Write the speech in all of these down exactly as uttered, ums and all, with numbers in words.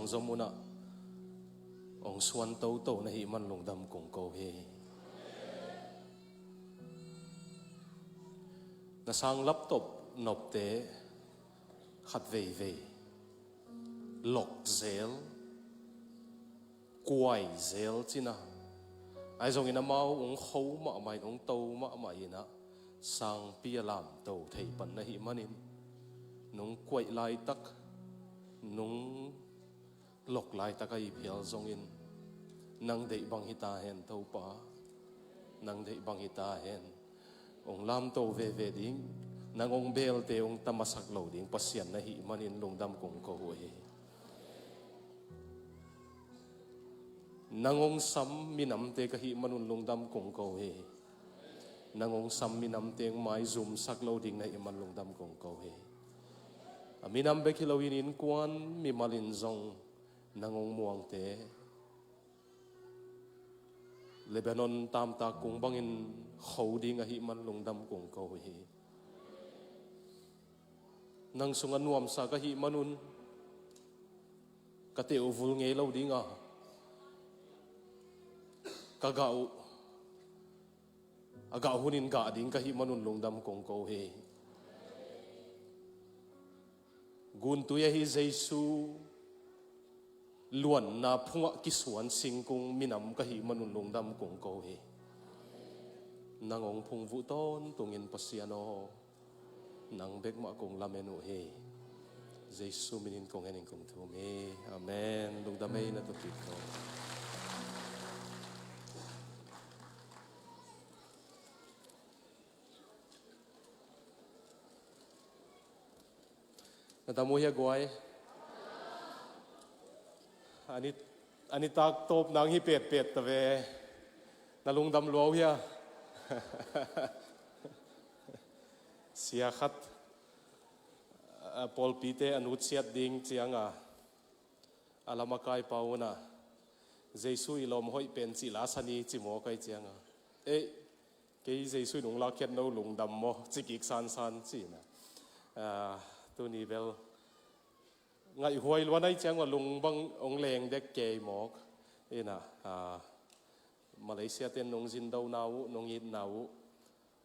zom unah hong suan toto na hih man lungdam kong ko hi. Na sang laptop nopte khat veivei lok zel, kuai zel cina. Ahi zongin amau hong kho mahmah in, hong to mahmah inah, sangpi a lamto thei pan na hih manin, nong kuaih laitak, nong lok laitak ahih phial zongin, nang deih bang hi ta hen, Topa. Nang deih bang hi ta hen. Hong lamto veve ding, nang hong belte hong tamasak lo ding Pasian na hih manin lungdam kong ko uh hi. Nang hong sam minamte ka hih manun lungdam kong ko hi. Nang hong sam minamte hong maizumsak lo ding na hih man lungdam kong ko hi. A minam bek hi loin innkuan mimalin zong nang hong muangte Lebanon tamtak kung bangin kho ding ahih man lungdam kong ko hi. Nang sungah nuamsa ka hih manun ka teh uh vul ngei lo ding a, ka gah uh a gah hunin gah ding ka hih manun lungdam kong ko hi. Guntui ahi Jesu luanna phungah kisuan singkung minam ka hih manun lungdam kong ko hi. Nang hong phungvuh tawntungin Pasian aw, nang bekmah kong lamen uh hi. Jesu minin kong henin kong thum hi. Amen. Lungdam ei, na tawpik ko. Na dam uh hia guai? A ni, a nitak tawp nang hi petpet ta ve. Na lungdam lua uh hia? Sia khat, a, pawlpite a nutsiat ding cianga a lam a kaipa unah, Jesu i lawm hoih pen cih la sa ni ci maw kai cianga. Ei, kei Jesu in hong lakkhiat no lungdam maw, ci kik sansan ci inah. Ah, tuni bel ngaihhuai luan ai ciang ua lungbang hong leng dek kei mawk. Inah, ah, Malaysia ten nong zindona uh, nong itna uh,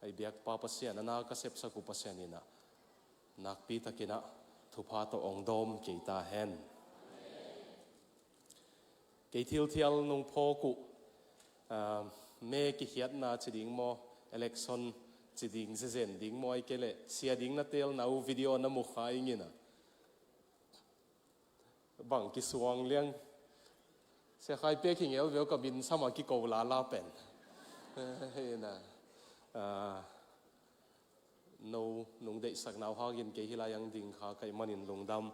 ai biakpa Pasian, a na ka sepsak uh Pasian inah nakpi takinah thupha tawh hong dawm kei ta hen. Kei thilthial nong phawk uh, ah, me kikhiatna ci ding maw, election ci ding, zezen ding maw, ai kei leh sia ding na telna uh video na mukha ing inah. Bang kisuang liang. Sia Khai pek hi ngel veu, ka min sama kiko lala pen. Inah, ah, no nong deihsakna uh hangin kei hi lai ang ding kha ka hih manin lungdam.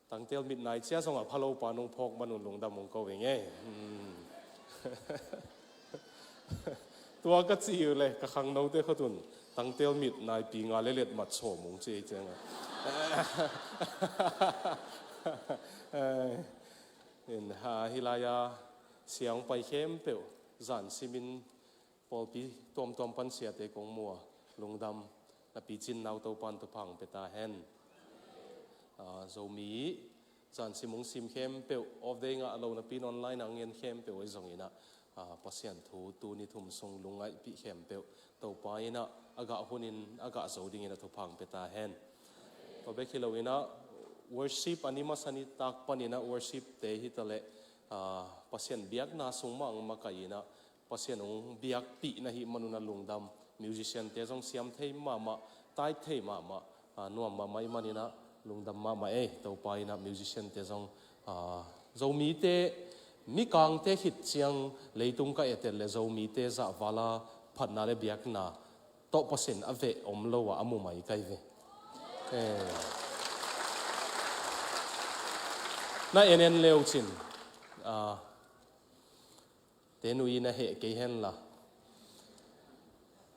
Tangtel mit nai cia zongah phalopa nong phawk manun lungdam hong ko ing ei. Hmm. Tua ka ci uh le ka khangnote khotun tangtel mit nai pi nga le let mat sawm hong ci ei cianga. In, ha, hi lai-a sia hong pai khempeuh zan simin pawlpi tuamtuam pan siate kong mua, lungdam, na picin nau Topan thupha hong pia ta hen. Ah, Zomi zan sim hong sim khempeuh, off day ngah lo napi in online ah hong en khempeuh ahi zong inah, ah, Pasian thu tuni thum sung lungngaihpih khempeuh Topa inah a gah hunin a gah zo dingin a thupha hong pia ta hen. Tua bek hi lo inah worship a ni masa nitak pan inah worship te hi ta leh, ah, Pasian biakna sung mah hong makaih inah Pasian hong biakpih na hih manun a lungdam. Musician te zong siam thei mahmah, tai thei mahmah, ah, nuam mahmah ih man inah lungdam mahmah ei. Topa inah musician te zong, ah, Zomite, Mikangte khit ciang leitung ka et et le Zomite zahvala phatna le biakna tawh Pasian a veh om lo ah a mu mai kai ve. Eh. Na en en leu cin, ah, te nui na heh kei hen la.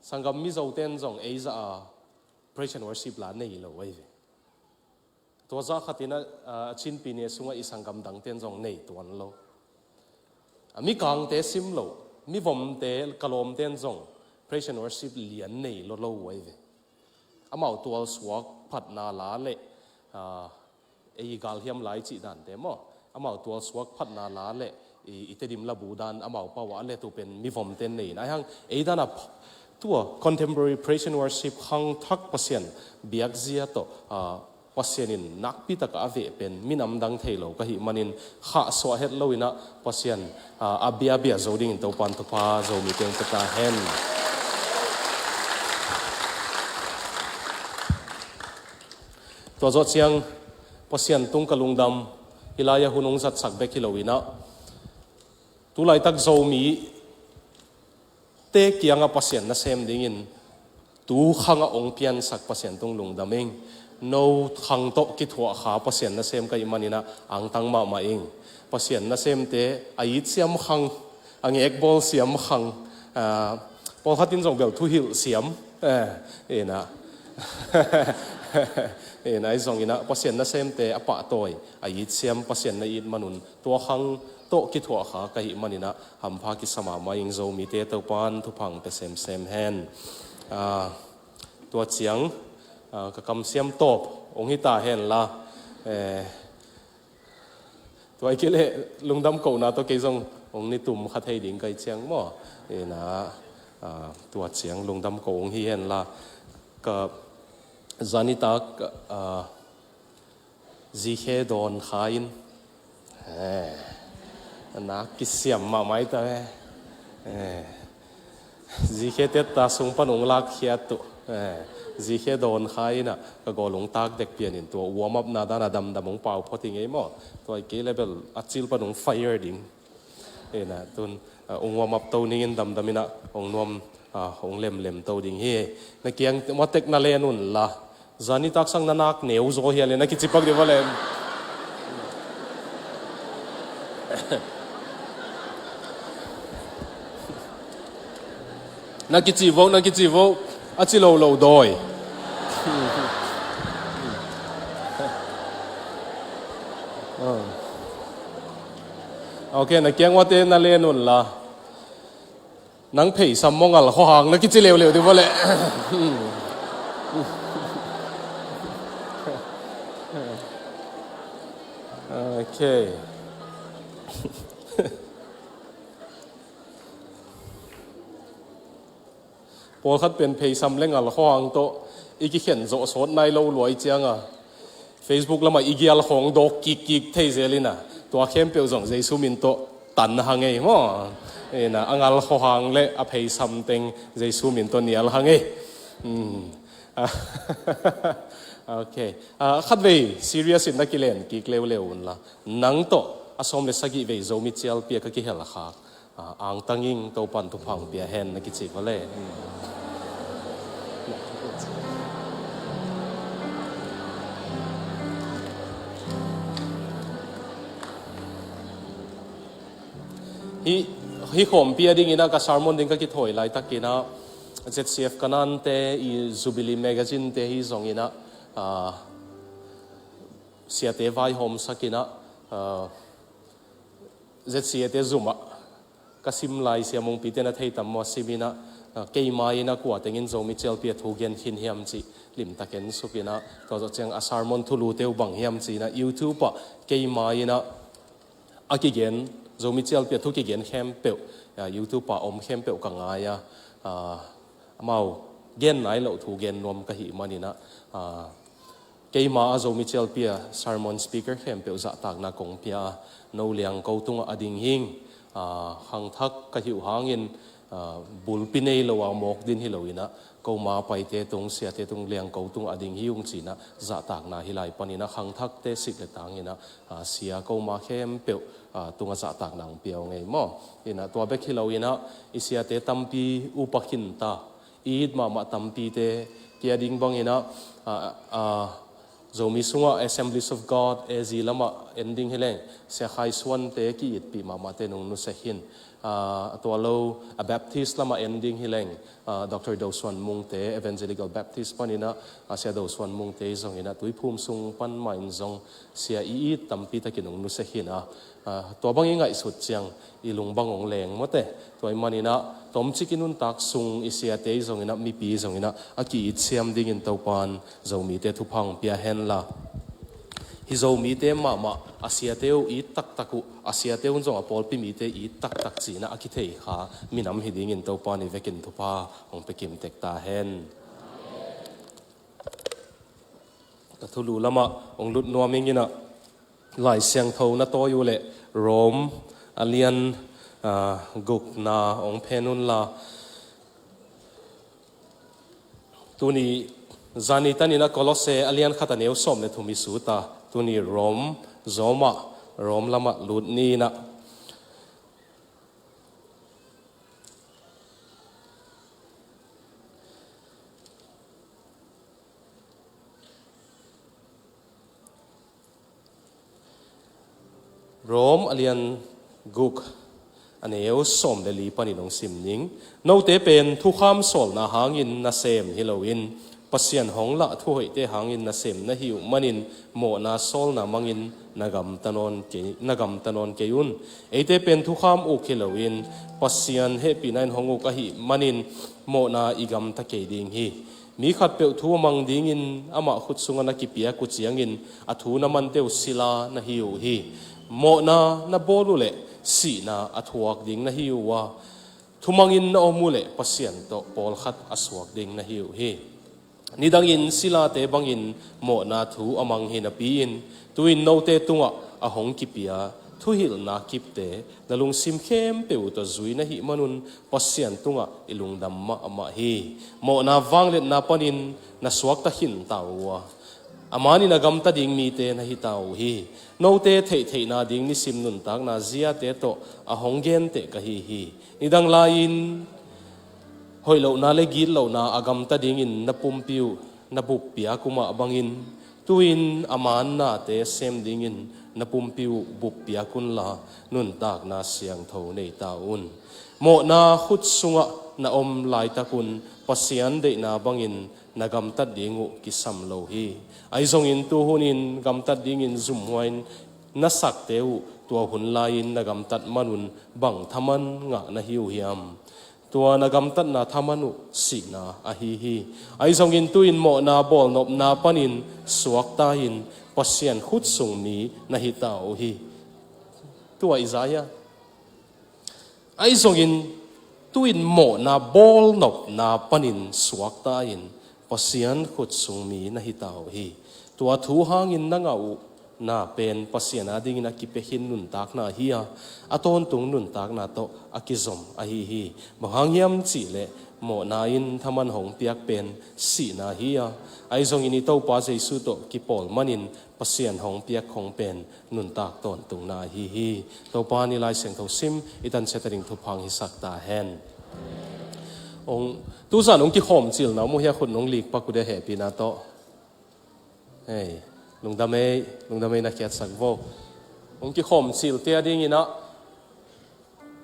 Sanggam Mizo ten zong ei zah a praise and worship la nei lo ei ve. Tua zah khatin a, a Chin pyine sungah i sanggam dangten zong nei tuan lo. A Mikangte sim lo, mivomte, ka lawmten zong praise and worship lian nei lo lo uh ahi ve. Amau tualsuak phatna la le, a, ei galhiam lai cih dante maw, amau tualsuak phatna la le i, i Tedim labu dan amau pau ah a let uh pen mivomte nei in, ahi hang ei dan a ph-, tua contemporary praise and worship khangthak Pasian biakzia tawh, ah, Pasian in nakpi takah a veh pen minam dang thei lo ka hih manin khahsuah het lo in ah Pasian, ah, a biabia zo dingin Topan thupha Zomi teng pia ta hen. Tua zawh ciang Pasian tung ka lungdam, hih lai-ah hun hong zatsak bek hi lo in ah, tu laitak Zomite kiangah Pasian nasem dingin tu khangah hong piansak Pasian tung lungdam ing. No khang tawh kithuah kha Pasian nasem ka hih manin ah angtang mahmah ing. Pasian nasemte a it siam khang, a ngekbawl siam khang, ah, pawlkhat in zong bel thuhilh siam, eh, in ah, in ah, ahi zongin ah Pasian nasemte a pahtawi, a it siam, Pasian na it man un tua khang tawh kithuah kha ka hih manin ah hampha kisa mahmah ing. Zomite Topan thupha hong pia semsem hen. Ah, tua ciang, ah, ka kamsiam tawp hong hi ta hen la, eh, tua ahih kei leh lungdam kohna tawh kei zong hong nitum kha thei ding ka hih ciang maw. In ah, ah, tua ciang lungdam ko hong hi hen la, ka zanitak, ah, zikhe dawn kha in, eh, na kisiam mahmah hi ta ve. Eh, zikhe tetta sung pan hong lakkhiat uh, eh, zikhe dawn kha in ah ka gawl hong tak dek pian in tua warm up na dan a damdam hong pau phot hi ngei maw. Tua ahih kei leh bel a cil pan hong fire ding. In ah tun, ah, hong warm up to ning in damdam in ah hong nuam, ah, hong lemlem to ding hi. Na kiang matek na len un la. Zanitak sang na nak neu zaw hi a le na kici pak dih va le. Na kici vo, na kici vo. A ci lo lo dawi. Ok, na kiang uate na len un la. Nang pheisam maw ngal khuahang na kici leuleu dih va le. Ok. Pawlkhat pen pheisam le ngal khuahang tawh i kikhen zawh sawt nai lo lua i ciang a, Facebook lamah i gial khawng dawk kikkik thei zel in a, tua khempeuh zong Jesu min tawh tan ha ngei maw. In a, a ngal khuahang le a pheisam teng Jesu min tawh nial ha ngei. Hmm. Ok. Ah, khatvei serious in na kilen kik leuleu un la, nang tawh a sawm le sagih vei Zomi Cialpi a ka kihel khak, ah, angtang ing, Topan thupha hong pia hen na kici va le. Hih, hih khawmpi a dingin a ka sermon ding ka kithawi laitakin a, Z C F Kanaan te i Jubilee Magazine te hi zongin a, ah, siate vaihawmsakin a, ah, Z C A te zum ah ka sim lai, Sia Mungpi te na thei tam maw, sim in a, ah, keima in a kua tengin Zomi Cialpi a thu gen khin hiam cih limtak en suk in a, tua zawh ciang a sermon thulu te uh bang hiam ci in a, YouTube ah keima in a, a kigen, Zomi Cialpi a thu kigen khempeuh, ah, YouTube ah om khempeuh ka ngai a, ah, amau gen nai loh thu gen nuam ka hih manin a, ah, keima a Zomi Cialpi a sermon speaker khempeuh zahtakna kong pia a, no liangko tungah a ding hing, ah, khangthak ka hih uh hangin, ah, bulpi nei lo a mawk din hi lo in a, koma paite tung, siate tung, liangko tungah a ding hi ung ci in a, zahtakna hih lai panin a, khangthakte sik le tang in a, ah, sia koma khempeuh, ah, tungah zahtakna hong pia uh ngei maw. In a, tua bek hi lo in a, i siate tampi upa khin ta, i it mahmah tampite, kei a ding bangin a, ah, ah, Zomi sungah Assemblies of God, A Z lamah en ding hi leng, Sia Khai Suan te ki-itpih mahmahte nong nusia khin. Ah, a tua lo, a Baptist lamah en ding hi leng, ah, Doctor Do Suan Mung te, Evangelical Baptist panin a, ah, Sia Do Suan Mung te zongin a, Tuiphum sung pan mah in zong sia i it tampi takin hong nusia khin a, ah, tua bang i ngaihsut ciang i lung bang hong leng mawte. Tua ahih manin a, tomcik i nuntak sung i siate zongin a, mipi zongin a, a ki-it siam dingin Topan Zomite thupha hong pia hen la. Hi Zomite mahmah a siate uh it taktak uh, a siate un zong a pawlpi mite it taktak cihna a kithei kha minam hi dingin Topa ni vekin thupha hong pia kim tek ta hen. Ka thulu lamah hong lut nuam ing in ah, Lai Siangtho na tawi uh leh Rom a lian, ah, gukna hong phen unla. Tuni zani tanin ah Kolose a lian khat a neu sawm le thum i sut a, tuni Rom zawmah, Rom lamah lut ni in ah. Rom a lian guk a neu sawm le li panin hong sim ning. Note pen thukham sawlna hangin nasem hi loin, Pasian hong lah thuhoihte hangin nasem na hi uh manin mawhna sawlna mangin na gamta nawn kei, na gamta nawn kei un. Eite pen thukham uk hi loin, Pasian hehpihna in hong uk ahih manin mawhna i gamta kei ding hi. Mi khatpeuh thu a mang dingin amah khut sungah na kipiak uh ciangin a thu na mante uh sila na hi uh hi. Mawhna na bawl uh leh sihna a thuak ding na hi uh a, thumangin na om uh leh Pasian tawh pawlkhat a suak ding na hi uh hi. Nidangin silate bangin mawhna thu a mang hi napi-in, tu-in note tungah a hong kipia thuhilhna kipte na lungsim khempeuh uh tawh zui na hih manun Pasian tungah i lungdam mahmah hi. Mawhna vangliatna panin na suakta khinta uh a, a manin a gamta ding mite na hita uh hi. Note theihtheihna ding nisim nuntakna ziate tawh a hong genteh ka hi hi. Nidang lai-in hoih lohna le gitlohna a gamta dingin na pumpi uh na buppiak uh mah bangin, tu-in a man nate sem dingin na pumpi uh buppiak unla, nuntakna siangtho nei ta un. Mawhna khut sungah na om laitakun Pasian deihna bangin na gamtat ding uh kisam lo hi. Ahi zongin tu hunin gamtat dingin zumhuai-in na sakte uh tua hun lai-in na gamtat manun bang thaman ngah na hi uh hiam? Tua na gamtatna thaman uh sihna ahi hi. Ahi zongin tu-in mawhna bawlnopna panin suakta-in Pasian khut sung mi na hita uh hi. Tua Isaiah. Ahi zongin tu-in mawhna bawlnopna panin suakta-in Pasian khut sung mi na hita uh hi. Tua thu hangin na ngah uh na pen Pasian adingin a kipia khin nuntakna hi a, a tawntung nuntakna tawh a kizom ahi hi. Bang hang hiam cihleh mawhna in thaman hong piak pen sihna hi a, ahi zongin i Topa Jesu tawh kipawl manin Pasian hong piak khong pen nuntak tawntungna ahi hi. Topa ni Lai Siangtho sim i tansiat a ding thupha hong hisak ta hen. Hong, tuzan hong kikhawmcilna mu hia, khut nong likpak uh dia hehpihna tawh. Hei, lungdam ei, lungdam ei na khiatsak vo. Hong kikhawmcilte a dingin ah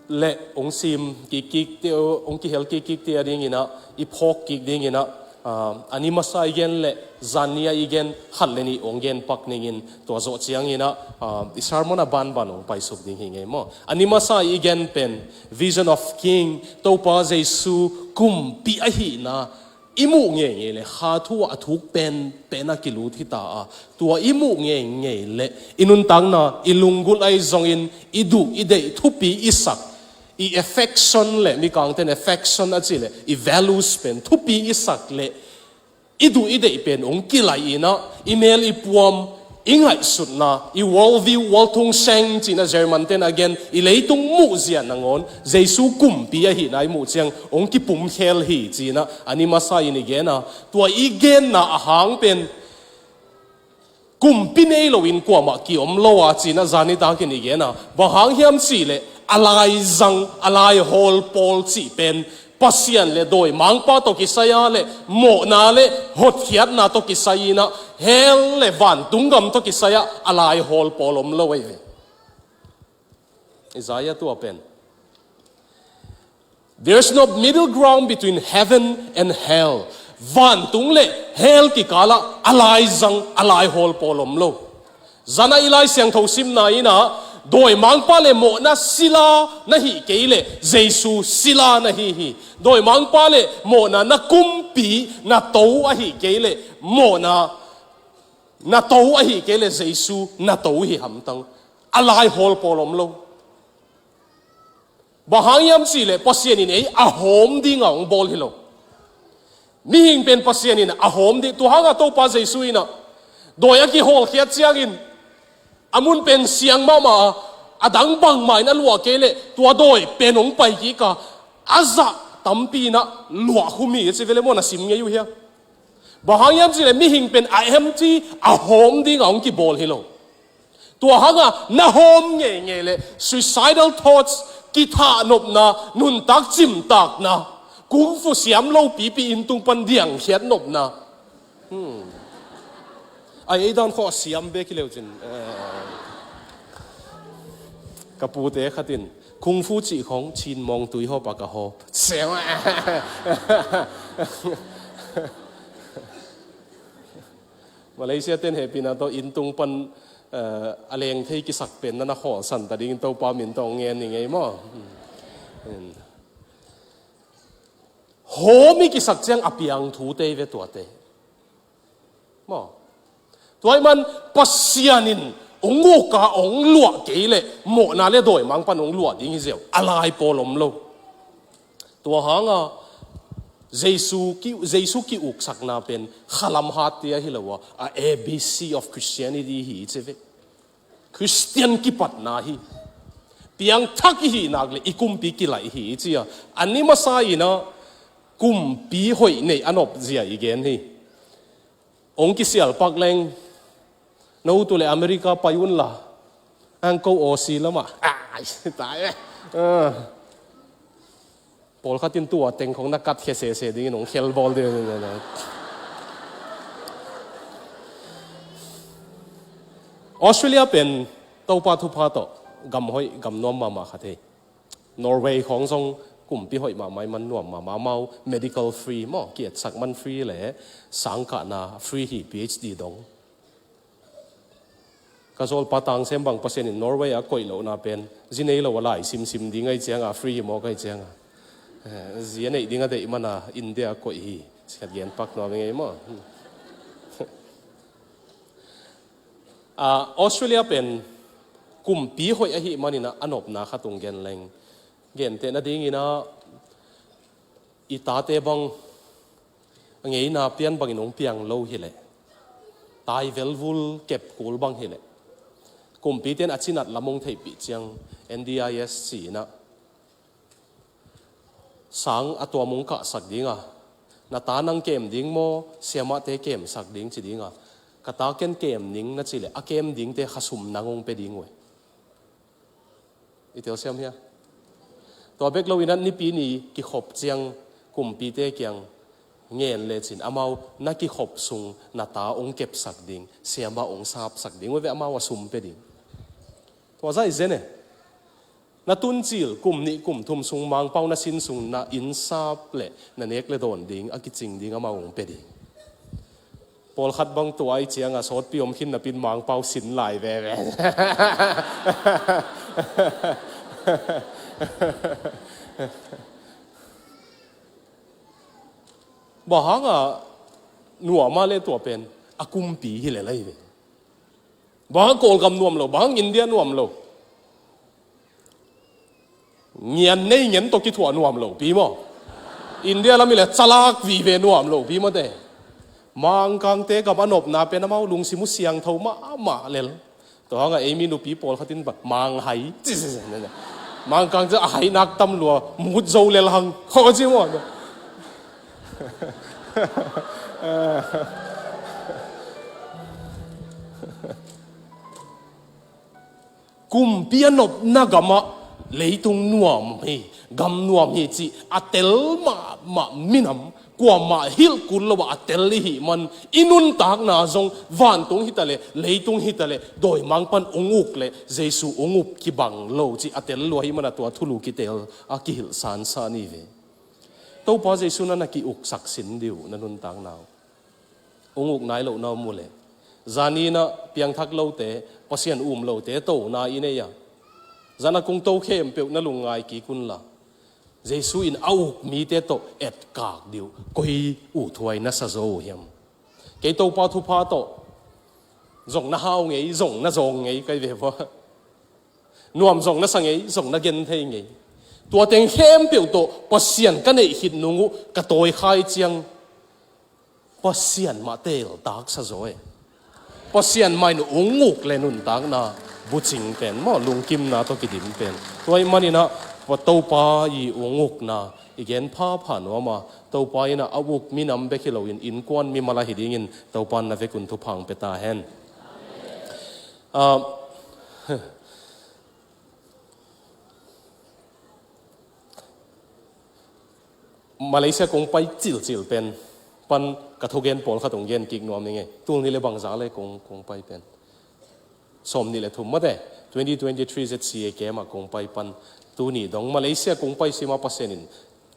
le hong sim kikkikte, hong kihel kikkikte a dingin ah, i phawk kik dingin ah, ah, a ni masa i gen le zan ni a i gen khat le nih hong gen pak ningin, tua zawh ciangin ah, ah, i sermon a banban hong paisuk ding hi ngei maw. A ni masa i gen pen Vision of King, Topa Jesu kumpi ahihna i muh ngeingei le kha thu ah a thuk penpen a kilut hita a, tua i muh ngeingei le i nuntakna, i lunggulh ahi zongin i duh i deih thupi i sak, i affection le, mikangten affection a cih le i values pen thupi i sak le i duh i deih pen hong kilaih in ah, i mel i puam, i ngaihsutna, i world view, world thungseng cihna German ten a gen, i leitung muhzia nangawn Jesu kumpi ahihna i muh ciang hong kipumkhel hi ci-in ah a ni masa in i gen a, tua i genna a hang pen kumpi nei loin kuamah kiom lo a ci-in ah zan nitakin i gen a, bang hang hiam cihleh a laizang, a laihawl pawl cih pen Pasian le dawimangpa tawh kisai a le mawhna le hotkhiatna tawh kisai in ah, hell le vantung gam tawh kisai ah a laihawl pawl om lo ahi ve. Isaiah tua pen, "There's no middle ground between heaven and hell." Vantung le hell kikalah a laizang, a laihawl pawl om lo. Zan a i Lai Siangtho simna in ah, dawimangpa le mawhna sila na hih kei leh Jesu sila na hi hi. Dawimangpa le mawhna na kumpi, na to ahih kei leh mawhna Na to ahi kei le Jesu na to hi hamtang. A lai hawl pawl om lo. Bang hang hiam cih leh Pasian in ei a hawm dinga hong bawl hi lo. Mihing pen Pasian in a hawm ding, tua hanga Topa Jesu in ah dawi a kihawlkhiat ciangin a mun pen siang mahmah a, a dang bangmah in a luah kei leh tua dawi pen hong pai kik a, a zah tampi in ah luah khum hi a ci ve le maw, na sim ngei uh hia? Bang hang hiam cih leh mihing pen a empty, a hawm dinga hong kibawl hi lo. Tua hanga na hawm ngeingei leh suicidal thoughts, kithahnopna, nuntak cimtakna, kung fu siam lo pipi, inn tung pan diangkhiat nopna. Hmm. Ai, ei dan khawh a siam bek hi leu cin. Eh. Ka pute khat in kung fu cih khong Chin Mawng Tui hawp a ka hawp. Siam. Malaysia ten hehpihna tawh inn tung pan, eh, a leng thei kisak pen na na khawlsan ta dingin Topa min tawh hong ngen ni ngei maw? Hmm. Hawm i kisak ciang a piang thute hi ve tuate. Maw? Tua ahih man Pasian in hong uk a hong luah kei leh mawhna le dawimangpa in hong luah ding hi ziau. A lai pawl om lo. Tua hanga Jesu ki, Jesu ki-uksakna pen khalam hat tia hi lo a, a A B C of Christianity hi ci ve. Christian kipatna hi. Piangthak i hih nak leh i kumpi kilaih hi ci a. A ni masa in ah kumpi hoih neih a nop zia i gen hi. Hong kisial pak leng, no tu le America pai un la, ang ko Aussie lamah. Ai, tai eh. Ah. Pawlkhat in tua teng khong na kat khia sese dingin hong khel bawl ding. Australia pen Topa thupha tawh gam hoih, gam nuam mahmah khat hi. Norway khong zong kumpi hoih mahmah, i man nuam mahmah, amau medical free maw, ki-etsak man free le sangkahna free hi, P H D dong. Ka zawlpa Tang Sem bang Pasian in Norway a koih lohna pen zi nei lo a lai simsim ding ahi cianga, free hi mawk ahi cianga, eh, zi a neih ding a deih mana India a koih hi. Sikhat gen pak nuam i ngei maw? Ah, Australia pen kumpi hoih ahih manin ah a nopna khat hong gen leng, gentehna dingin ah i tate bang a ngeina pian bangin hong piang lo hileh, tai velvul kep kul bang hileh, kumpite in a cinat lam hong theihpih ciang N D I S ci-in ah sang a tuam hong kahsak dinga, na ta nang kem ding maw, siamahte kemsak ding ci dinga, ka ta ken kem ning na cih leh a kem dingte khasum nang hong pia ding uh hi. I telsiam hia? Tua bek loin ah nipi ni kikhop ciang kumpite kiang ngen lecin amau na kikhop sung na ta hong kepsak ding, siamah hong sapsak ding uh hi ve, amau a sum pia ding. Tua zah i zen e. Na tuncil kum nih kum thum sung Mangpau na sin sung na inn sap le na nek le dawn ding a kicing ding amau hong pia ding. Pawlkhat bang tua ahi cianga sawtpi om khin napin Mangpau sin lai veve. Bang hanga nuam a le tua pen a kumpi hi lel ahi ve. Bang hang Kawlgam nuam lo, bang hang India nuam lo. Ngian nei ngen tawh kithuah nuam lo pi maw? India lam i le calak vive nuam lo pi maw te? Mangkangte gam a nopna pen amau lungsim uh siangtho mahmah lel. Tua hanga ei mi nupi pawlkhat in bang manghai ci ci ci. Mangkang ci a hai nak tam lua mut zo lel hang. Khaw ci maw? Kumpi a nopna gamah leitung nuam hi, gam nuam hi cih a tel mahmah minam, kuamah hilh kul lo ah a tel i hih man, i nuntakna zong vantung hi taleh, leitung hi taleh, dawimangpa'n ung uk leh Jesu ung up kibang lo cih a tel lua hi man a tua thulu kitel a kihilh sansan hi ve. Topa Jesu na na ki-uksak sin dih uh na nuntakna uh. Ung uk nai lohna om uh leh, zan in ah piangthak lote, Pasian um lote tona i nei a, zan a kong to khempeuh na lungngai kik unla, Jesu in a uk mite tawh etkak dih uh koi uhthuai na sa zo uh hiam? Kei Topa thupha tawh Zong na hau ngei, zong na zawng ngei, kai ve vua. Nuam zong na sa ngei, zong na gen thei ngei. Tua teng khempeuh tawh Pasian ka neih khit nung uh ka tawikhai ciang Pasian mah teltaksa zaw e. Pasian mah in ung uk le nuntakna bucing pen maw, lungkimna tawh kidim pen. Tua ahih manin ah Topa i ung ukna i gen phapha nuam a, Topa in ah a uk minam bek hi loin innkuan mimal ahi dingin Topa in na vekun thupha hong pia ta hen. Ah, Malaysia kong pai cilcil pen pan ka thugen pawlkhat hong gen kik nuam ning e. Tul nih le bangzah le kong, kong pai pen, sawm nih le thum mate, twenty twenty-three Z C A camp ah kong pai pan tuni dong Malaysia kong pai sima Pasian in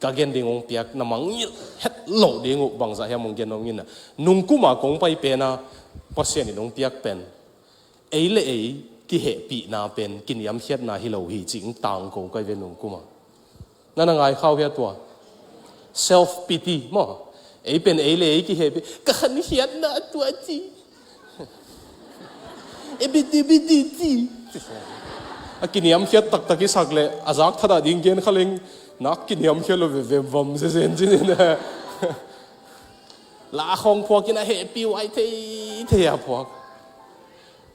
ka gen ding hong piak, na mangngilh het loh ding uh bangzah hiam hong gen nuam ing a, nung kum a kong pai pen a Pasian in hong piak pen, ei le ei kihehpihna pen kiniamkhiatna hi lo hi cih hong tangko kai ve nung kum a. Na na ngai khau hia tua? Self pity maw. Ei pen ei le ei kihehpih, ka khankhiatna tua ci. Ebidi bidi ci. A kiniamkhiat taktak i sak le a zak thadah ding gen kha leng, nak kiniamkhiat lo veve vam zezen ci ni na. La khong phuak in a hehpih uh ai thei thei a phuak.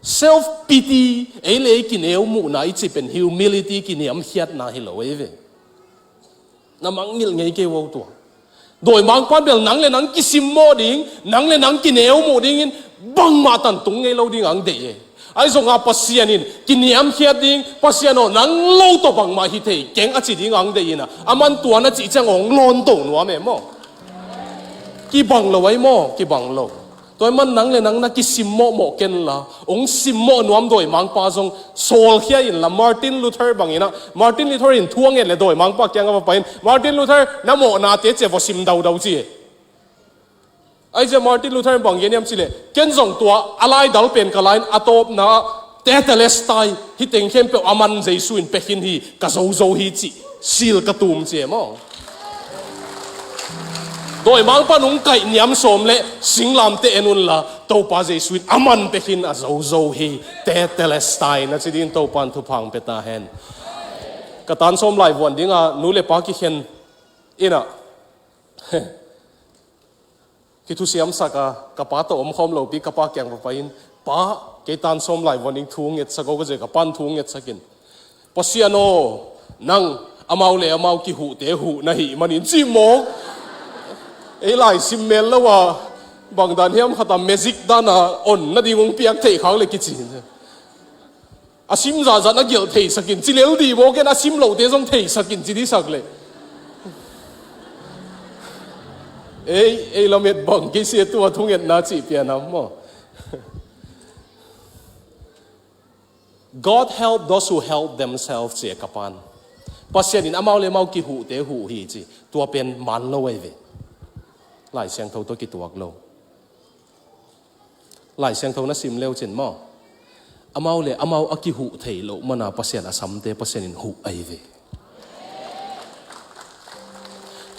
Self pity, ei le ei kineu muhna i cih pen humility, kiniamkhiatna hi lo ei ve. Na mangngilh ngei kei uh tua. Dawimangpa bel nang le nang kisimmawh ding, nang le nang kineu muh dingin bangmah tantung ngei lo ding ang deih e. Ahi zongah Pasian in kiniamkhiat ding, Pasian aw nang lo tawh bangmah hi thei keng a ci ding ang deih in a, aman tua na cih ciang hong lawnto nuam e maw. Kibang lo ahi maw, kibang lo. Tua ahih man nang le nang na kisimmawh mawh ken la, hong simmawh nuam dawimangpa zong sawlkhia in la. Martin Luther bangin ah, Martin Luther in thu a nget le dawimangpa kiang a va pai in, Martin Luther, na mawhnate ci a va sim daudau ci e. Ahi zia Martin Luther in bang gen hiam cih leh, ken zong tua a laidal pen ka la in a tawpna ah Tetelestai, hih teng khempeuh aman Jesu in pia khin hi, ka zozo hi cih sil ka tum ci e maw. Dawimangpa nung kaih niam sawm le singlamteh en un la, Topa Jesu in aman pia khin a zozo hi, Tetelestai na ci dingin Topa in thupha hong pia ta hen. Ka tan sawm laivuan ding a nu le pa kikhen in ah, kithusiamsak a, ka pa tawh omkhawm lopi, ka pa kiang va pai in, "Pa, kei tan sawm laivuan ding thu ngetsak o," ka ci a, ka pa'n thu ngetsak in, "Pasian aw, nang amau le amau kihuhte huh na hih manin," ci mawk. Ei lai sim mel lo a, bang dan hiam khat a magic dan a on nading hong piak theih khak le kici. A sim zahzah na gelh theisak in, ci lel dih maw, ken a sim lote zong theisak in, ci dihsak le. Ei, ei lamet bang kei sia tua thungetna cih pianam maw. "God help those who help themselves," ci a ka pa'n. Pasian in amau le amau kihuhte huh hi ci, tua pen man lo ahi ve. Lai Siangtho tawh kituak lo. Lai Siangtho na sim leu cin maw, amau le amau a kihuh thei loh mana Pasian a samte Pasian in huh ahi ve.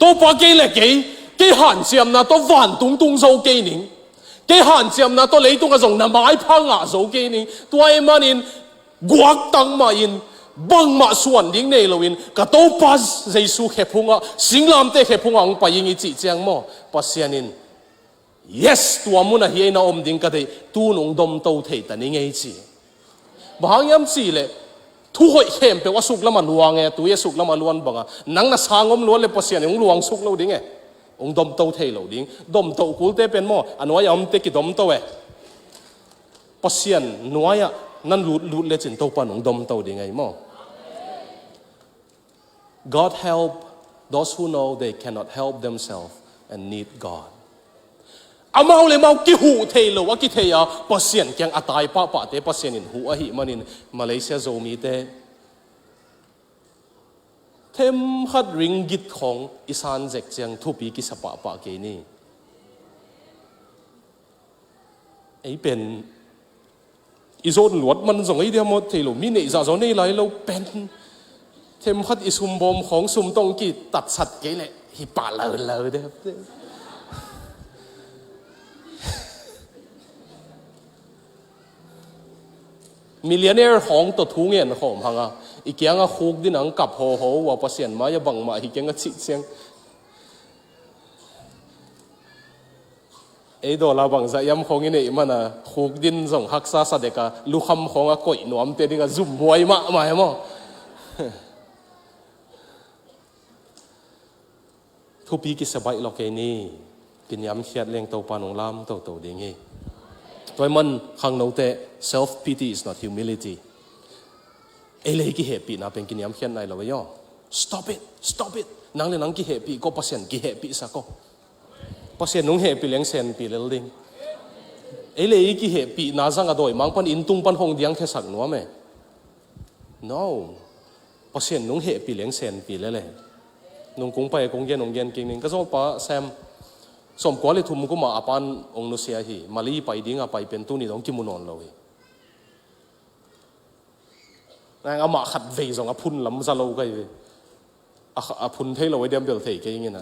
Topa, kei le kei, kei hanciamna tawh vantung tung zo kei ning. Kei hanciamna tawh leitung a zong na maipha ngah zo kei ning. Tua ahih manin guaktang mah in, bangmah suan ding nei loin ka Topa Jesu khephungah, singlamteh khephungah hong pai ing i cih ciang maw, Pasian in, "Yes, tua mun ah hi ei na om ding ka deih, tu-in hong domto thei ta ning ei," ci. Bang hang hiam cih leh, thu hoih khempeuh a suklam a luang e, tui a suklam a luan bangah nang na sang om luan le Pasian in hong luang suk lo ding e. Hong domto thei lo ding. Domto kulte pen maw, a nuai a omte kidomto e. Pasian nuai-ah nan lutlut lecin Topa in hong domto ding ahi maw. "God help those who know they cannot help themselves and need God." Amau le amau kihuh thei lo a kithei a, Pasian kiang a tai pahpahte Pasian in huh ahih manin, Malaysia Zomite, themkhat ringgit khawng i san zek ciang thupi kisa pahpah kei ni. Ei pen i zon luat man zong ei dia maw thei lo, mi neih zah zaw nei lai lo pen. Themkhat i sumbawm khawng sum tawh kitatsat kei leh hi pah lo lo de. Millionaire hong tawh thu ngen khawm hang a, i kiangah khukdin ang kap hawhaw uh a, Pasian mai-ah bangmah hi keng a cih ciang, ei dollar bangzah hiam khawng i neih man a, khukdin zong haksa sa dek a, lukham khawng a koih nuamte ding a zumhuai mahmah hi maw? Thupi kisia baih lo kei ni. Kiniamkhiat leng Topa nong lam toto ding hi. Tua ahih man khangnote, self pity is not humility. Ei le ei kihehpihna pen kiniamkhiat nai lo ei aw. Stop it, stop it. Nang le nang kihehpih ko, Pasian kihehpihsak ko. Pasian nong hehpih leng senpi lel ding. Ei le ei kihehpihna zang a dawimang pan, inn tung pan hong diangkhiasak nuam e. No. Pasian nong hehpih leng senpi lel e. Nung kong pai a kong gen, hong gen kik ning. Ka zawlpa Sam, sawmkua le thum kum a a pa'n hong nusia hi. Mali pai ding a pai pen tuni dong kimu nawn lo hi. Nang amah khat vei zong a phun lam za lo ka hi ve. A kha-, a phun thei lo a diam bel thei kei ing e na.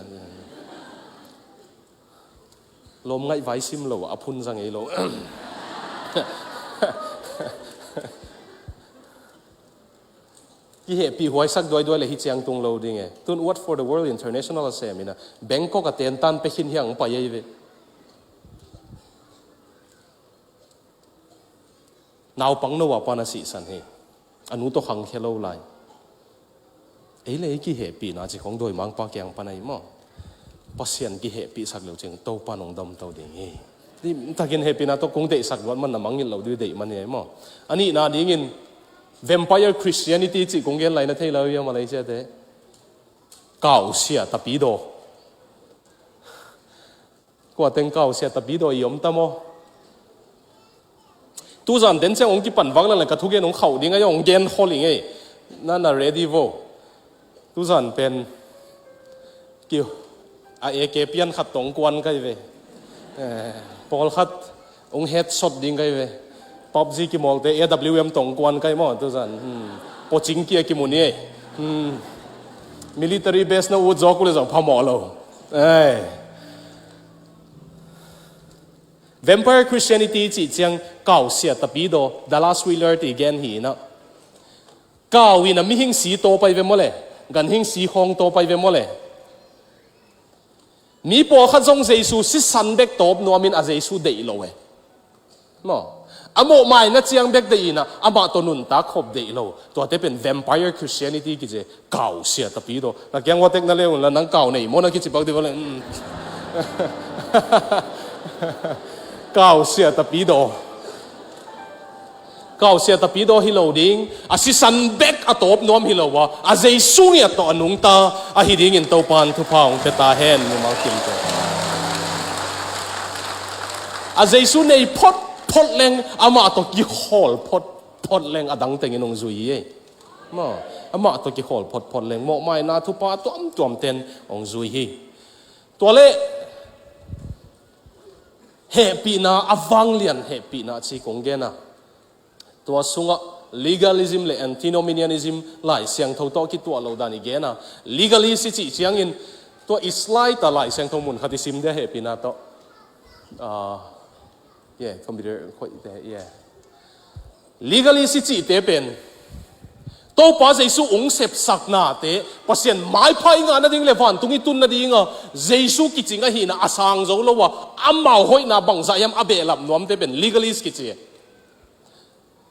Lawm ngaih vai sim lo, a phun za ngei lo. Kihehpih huaisak duaiduai le hi ciang tung lo ding e. Tun What for the World International a sem in a, Bangkok a tentan pekhin hiang pai ei ve. Naupang no a pan a sihsan hi. A nu tawh khangkhia lo lai. Ei le ei kihehpihna ci khong dawimangpa kiang pan ahi maw? Pasian kihehpihsak leu cing Topa nong damto ding hi. Limtakin hehpihna tawh kong deihsak luat man na mangngilh lo dih deih man hi ahi maw? A nihna dingin Vampire Christianity cih kong gen lai na thei lo hi a, Malaysia te. Kausia tapidaw. Kua teng kausia tapidaw i om ta maw? Tuzan den ciang hong kipan vak lala ka thugen hong khauh ding ahi, hong gen khol ing ei. Na na ready vo. Tuzan pen ki a A K pian khat tawh hong kuan kai ve. Eh, pawlkhat hong headshot ding kai ve. PUBG kimawlte A W M tawh hong kuan kai maw tuzan. Hmm. Pawcing kia kimu ni ei. Hmm. Military base na ut zawk uh le zong phamawh lo. Ei. Vampire Christianity cih ciang kausia tapidaw, Dallas Willard i gen hi inah. Kau inah mihing si tawpai ve maw le, ganhing si khawng tawpai ve maw le. Mi pawlkhat zong Jesu sisan bek tawp nuamin a Jesu deih lo e. Maw? A mawhmaina ciang bek deih inah, amah tawh nuntak khop deih lo. Tuate pen Vampire Christianity kici, kausia tapidaw. Na kiang watek na le unla nang kau nei maw na kici pak dih vale. Mm. Kausia tapidaw. Kausia tapidaw hi lo ding, a sisan bek a tawp nuam hi lo a, a Jesu ngiat tawh a nungta ahi dingin Topan thupha hong pia ta hen, mimal kimte. A Jesu nei photphot leng, amah tawh kikhawl photphot leng a dang tengin hong zui hi ei. Maw, amah tawh kikhawl photphot leng, mawhmaina thupha tuamtuam ten hong zui hi. Tua le, hehpihna, a vanglian hehpihna ci kong gen a. Tua sungah legalism le antinomianism Lai Siangtho tawh kituah lo dan i gen a. Legalist i cih ciangin tua i slide ah Lai Siangtho mun khat i sim dia hehpihna tawh. Ah, yeah, computer khoih te, yeah. Legalist i cihte pen Topa Jesu ung sepsaknate Pasian maipha i ngah nading le vantung i tun nadinga Jesu kicing ahihna a sang zo lo a, amau hoihna bangzah hiam a behlap nuamte pen legalist kici.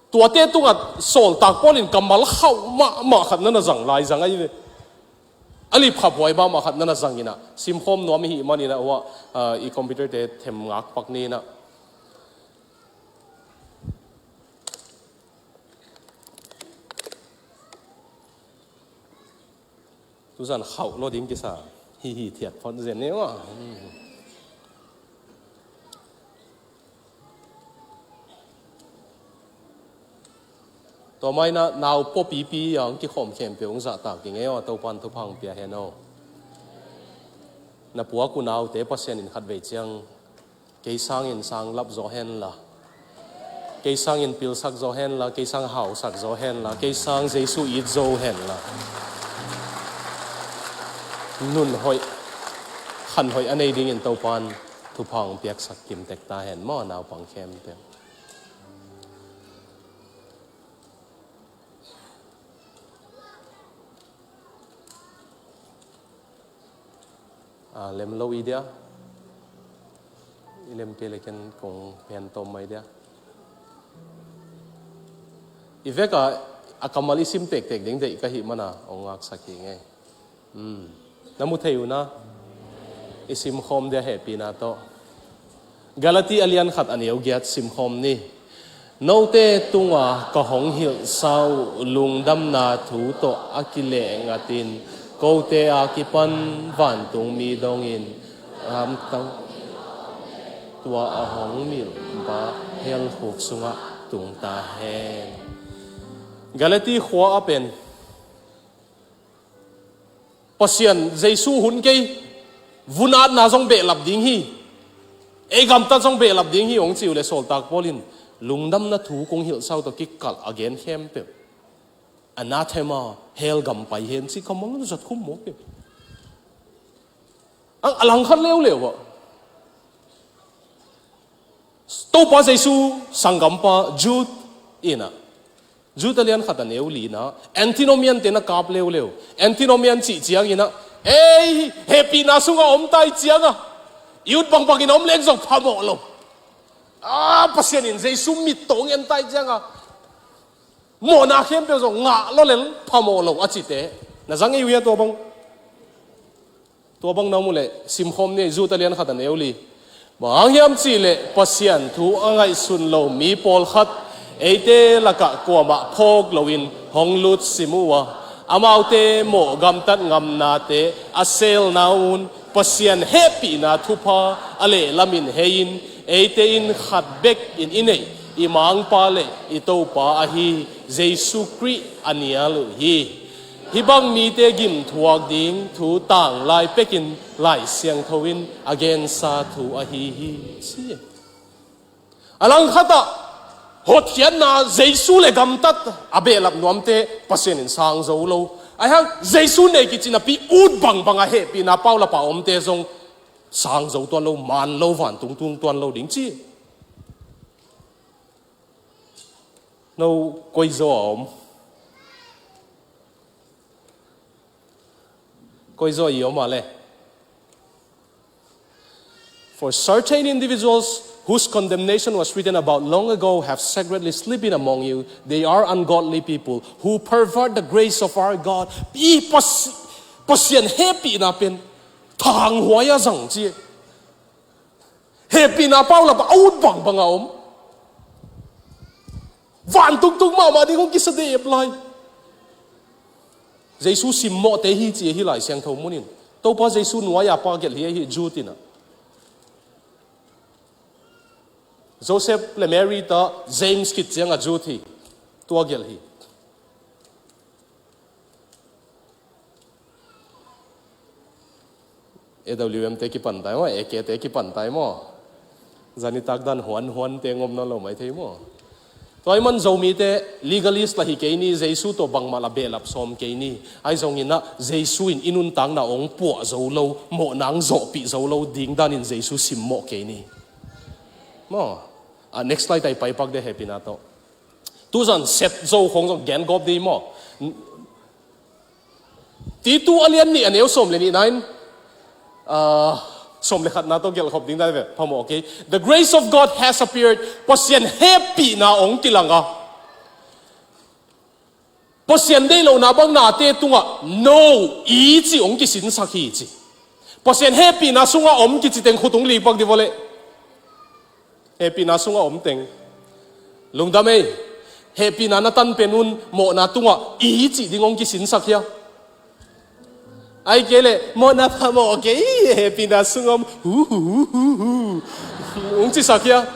Tuate tungah sawltak Paul in ka mal khauh mahmah khat na na zang lai zang ahi ve. A lipkhaphuai mahmah khat na na zang inah simkhawm nuam i hih man inah uah, ah, i computer te them ngak pak ni inah. Tuzan khauh lo ding kisa. Hi hi thiat phot zen ni maw. Tua mai na nau pawpipi a hong kikhawm khempeuh hong zahtak ding ei aw, Topan thupha hong pia hen aw. Na puak uh naute Pasian in khatvei ciang kei sangin sang lap zaw henla, kei sangin pilsak zaw henla, kei sang hausak zaw henla, kei sang Jesu it zo henla, nun hoih, khan hoih a nei dingin Topan thupha hong piaksak kimtek ta hen maw, naupang khempeuh. A lem lo i dia. I lem kei le ken kong phen tawm mai dia. I vek a, a kammal i sim tektek ding deih ka hih mana hong ngaksak hi ngei. Hmm. Na mu thei uh na. I sim khawm dia hehpihna tawh. Galati a lian khat a neu giat sim khawm ni. Note tunga ka hong hilhsa uh lungdamna thu tawh a kileh ngatin kote a kipan vantungmi dongin amtang tua a hong milhpa hell khuk sungah tung ta hen. Galati khua a pen Pasian Jesu hun kei, vunatna zong behlap ding hi, ei gamtat zong behlap ding hi hong ci uh le sawltak Paul in lungdamna thu kong hilhsa uh tawh kikalh a gen khempeuh anathema, hell gam pai hen ci kammal zat khum mawk hi. A langkhat leuleu ah Topa Jesu sanggampa Jude in ah, Jude a lian khat a neu li na, antinomian te na kap leuleu. Antinomian cih ciangin ah, ei, hehpihna sungah om tai ciangah i ut bangbangin om leng zong phamawh lo. A, Pasian in Jesu mit tawh en tai ciangah mawhna khempeuh zong ngah lo lel phamawh lo a cite na zang ei uh hia tua bang? Tua bang na mu leh simkhawm ni, Jude a lian khat a neu li. Bang hang hiam cih leh Pasian thu a ngaihsun lo mi pawlkhat eite lakah kuamah phawk loin hong lutsim uh a, amaute mawh gamtat ngamnate a selna un Pasian hehpihna thupha a lehlamin hei-in eite in khat bekin i neih i mangpa le i Topa ahi Jesu Khrih a nial uh hi. Hih bang mite gimthuak ding thu tanglai pekin Lai Siangtho in a gensa thu ahi hi, ci. A langkhatah hotkhiatna Jesu le gamtat a behlap nuamte Pasian in sang zo lo. Ahi hang Jesu nei kici napi ut bangbang a hehpihna paulap a omte zong sang zo tuan lo, man lo, vantung tung tuan lo ding ci. No koi zaw a om? Koi zaw i om a le? For certain individuals whose condemnation was written about long ago have secretly slipped in among you. They are ungodly people who pervert the grace of our God. I Pas-, Pasian hehpihna pen thanghuai a zang ci. Hehpihna paulap a ut bangbang a om. Vantung tung mahmah ding hong kisa dep lai. Jesu simmawhte hi ci hi Lai Siangtho munin. Topa Jesu nuai-a pa gelh hi ahi Jude in ah. Joseph le Mary ta James khit ciangah Jude hi. Tua gelh hi. A W M te kipan tai maw, A K te kipan tai maw. Zanitak dan huan huan te ngom nawn lo mai thei maw. Tua ahih man Zomite legalist lah hi kei ni, Jesu tawh bangmah lah behlap sawm kei ni. Ahi zongin ah Jesu in i nuntakna hong puah zo lo, mawhna hong zawhpih zo lo ding danin Jesu simmawh kei ni. Maw. Ah, next slide ah i paipak dih hehpihna tawh. Tuzan set zo khong zong gen gawp dih maw. Titu a lian nih a neu sawm le nihna in, ah, sawm le khatna tawh gelh khop ding dai ve, phamawh, okay? The grace of God has appeared. Pasian hehpihna hong kilang a. Pasian deih lohna bang nate tungah no, i cih hong kisinsak hi ci. Pasian hehpihna sungah om kici teng khut hong lipak dih vawleh. Hehpihna sungah om teng. Lungdam ei. Hehpihna na tan pen un mawhna tungah i cih ding hong kisinsak hia? Ahih kei leh mawhna phamawh kei, hehpihna sungah om, hu, hu, hu, hu, hu, hong cisak hia?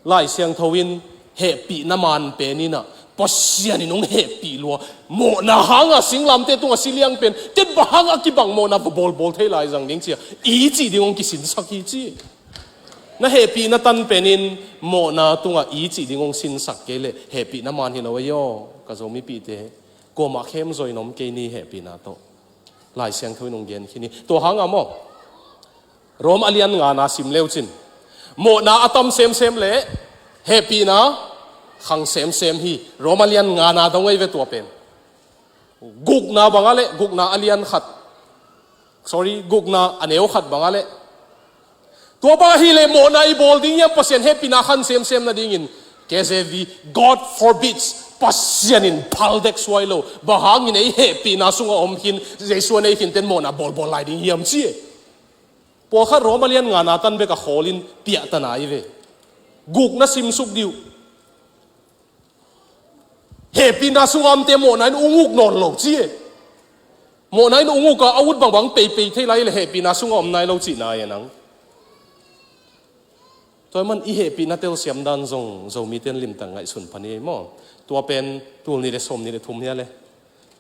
Lai Siangtho in hehpihna man pen in ah Pasian in hong hehpih lua. Mawhna hanga singlamteh tungah si liang pen, tua bang hanga kibang mawhna va bawlbawl thei lai zang ding ci a, i cih ding hong kisinsak hi ci. Na hehpihna tan pen in mawhna tungah i cih ding hong sinsak kei leh hehpihna man hi lo ei aw, ka Zomipihte. Kuamah khemzaw in om kei ni hehpihna tawh. Lai Siangtho in hong gen khin hi. Tua hanga maw, Rom a lian ngana sim leu cin, mawhna a tam semsem le hehpihna khang semsem hi. Rom a lian ngana dong ei ve tua pen. Gukna bangah le, Gukna a lian khat, sorry, Gukna a neu khat bangah le, tua bang ahih leh mawhna i bawl ding hiam, Pasian hehpihna khan semsem nadingin? K J V, God forbids. Pasian in phal dek suai lo. Bang hangin ei hehpihna sungah om khin, Jesu a nei khinten mawhna bawlbawl lai ding hiam ci e. Pawlkhat Rom a lian ngana tan bek a khawlin piahtana i ve. Gukna simsuk dih uh. Hehpihna sungah omte mawhna in ung uk nawn lo ci e. Mawhna in ung uk a, a ut bangbang peipei thei lai le hehpihna sungah om nai lo cihna e nang. Tua man i hehpihna telsiam dan zong Zomite in limtak ngaihsun pha ni ei maw. Tua pen tul nih le sawm nih le thum hi a le,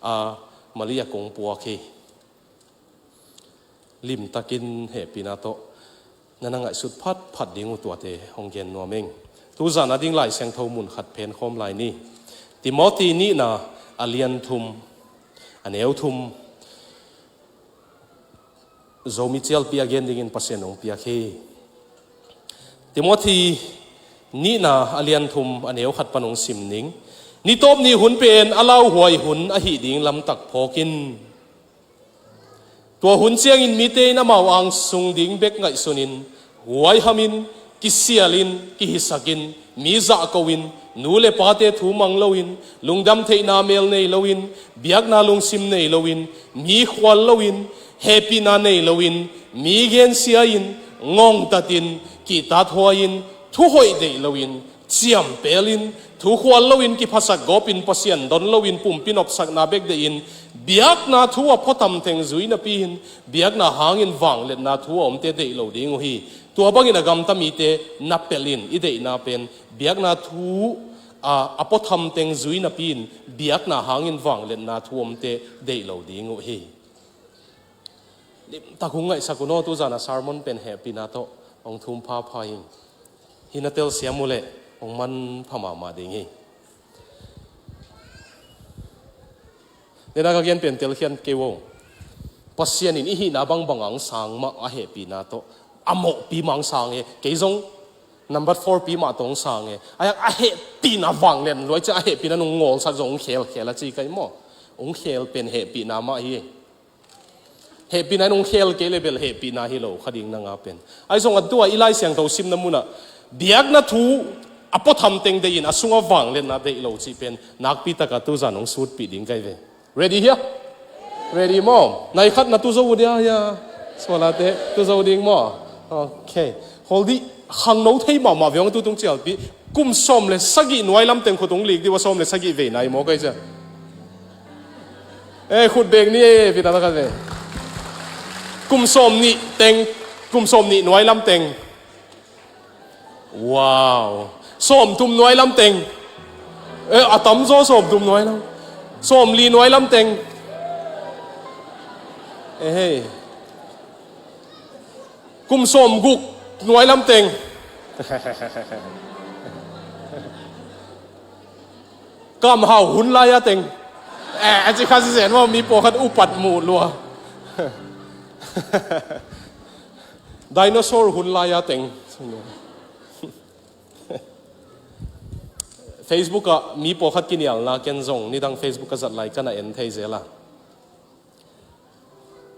a, Malaysia kong puak hi. Limtakin hehpihna tawh na na ngaihsut phatphat ding uh tuate hong gen nuam ing. Tuzan a ding Lai Siangtho mun khat phen khawm lai ni. Timothy nihna a lian thum, a neu thum, Zomi cialpi a gen dingin Pasian hong piak hi. Timothy nihna a lian thum a neu khat pan hong sim ning. Nitawp ni hun pen a lauhuai hun ahih ding lamtak phawk in. Tua hun ciangin mite in amau ang sung ding bek ngaihsunin, huaihamin, kisialin, kihisakin, mi zahkoin, nu le pate thu mang loin, lungdam theihna mel nei loin, biakna lungsim nei loin, mi khual loin, hehpihna nei loin, mi gensia-in, ngongtatin, kihtathuai-in, thuhoih deih loin, ciampelin, thu khual loin, kiphasak gawpin, Pasian don loin, pumpi nopsakna bek deihin, biakna thu a phuatham teng zui napi-in, biakna hangin vangliatna thu a omte deih lo ding uh hi. Tua bangin a gamta mite na pelhin, i deihna pen biakna thu a, a phuatham teng zui napi-in, biakna hangin vangliatna thu a omte deih lo ding uh hi. Limtak hong ngaihsak un aw, tuzan a sermon pen hehpihna tawh hong thum phapha ing. Hih na telsiam uh leh hong manpha mahmah ding hi. Nena ka gen pen telkhian kei uh aw. Pasian in i hihna bangbang ang sang mah a hehpihna tawh, a mawhpi mah ang sang e. Kei zong number four pi mah tawh hong sang e. A, a hehpihna vanglian luai ciang a hehpihna nung ngawlsak zong hong khelkhel a ci kai maw. Hong khel pen hehpihna mah hi. Hehpihna in hong khel kei le bel hehpihna hi lo kha ding na nga pen. Ahi zong a tua i Lai Siangtho simna munah biakna thu a phuatham teng deihin a sungah vangliatna deih lo cih pen nakpi taka tuzan hong sutpih ding kai ve. Ready hia? Ready maw? Nai khat na tu zo uh dia hia? Sualate tu zo ding maw? Ok. Hol dih. Khangno thei mahmah ve hong tu tung cialpi. Kum sawm le sagih nuai lam teng khut hong lik dih uh a, sawm le sagih vei nai maw kai cia. Eh, khut bek ni eh, pita taka ve. Kum sawm nih teng, kum sawm nih nuai lam teng. Wow. Sawm thum nuai lam teng. Eh, a tam zaw sawm thum nuai lam. Sawm li nuai lam teng. Eh, hei. Kum sawm guk nuai lam teng. Kam hau hun lai-a teng. Eh, a ci kha zen maw, mi pawlkhat upat muh lua. Dinosaur hun lai-a teng. Facebook ah mi pawlkhat kinialna ken zong nidang Facebook a zat lai ka na en thei zel a.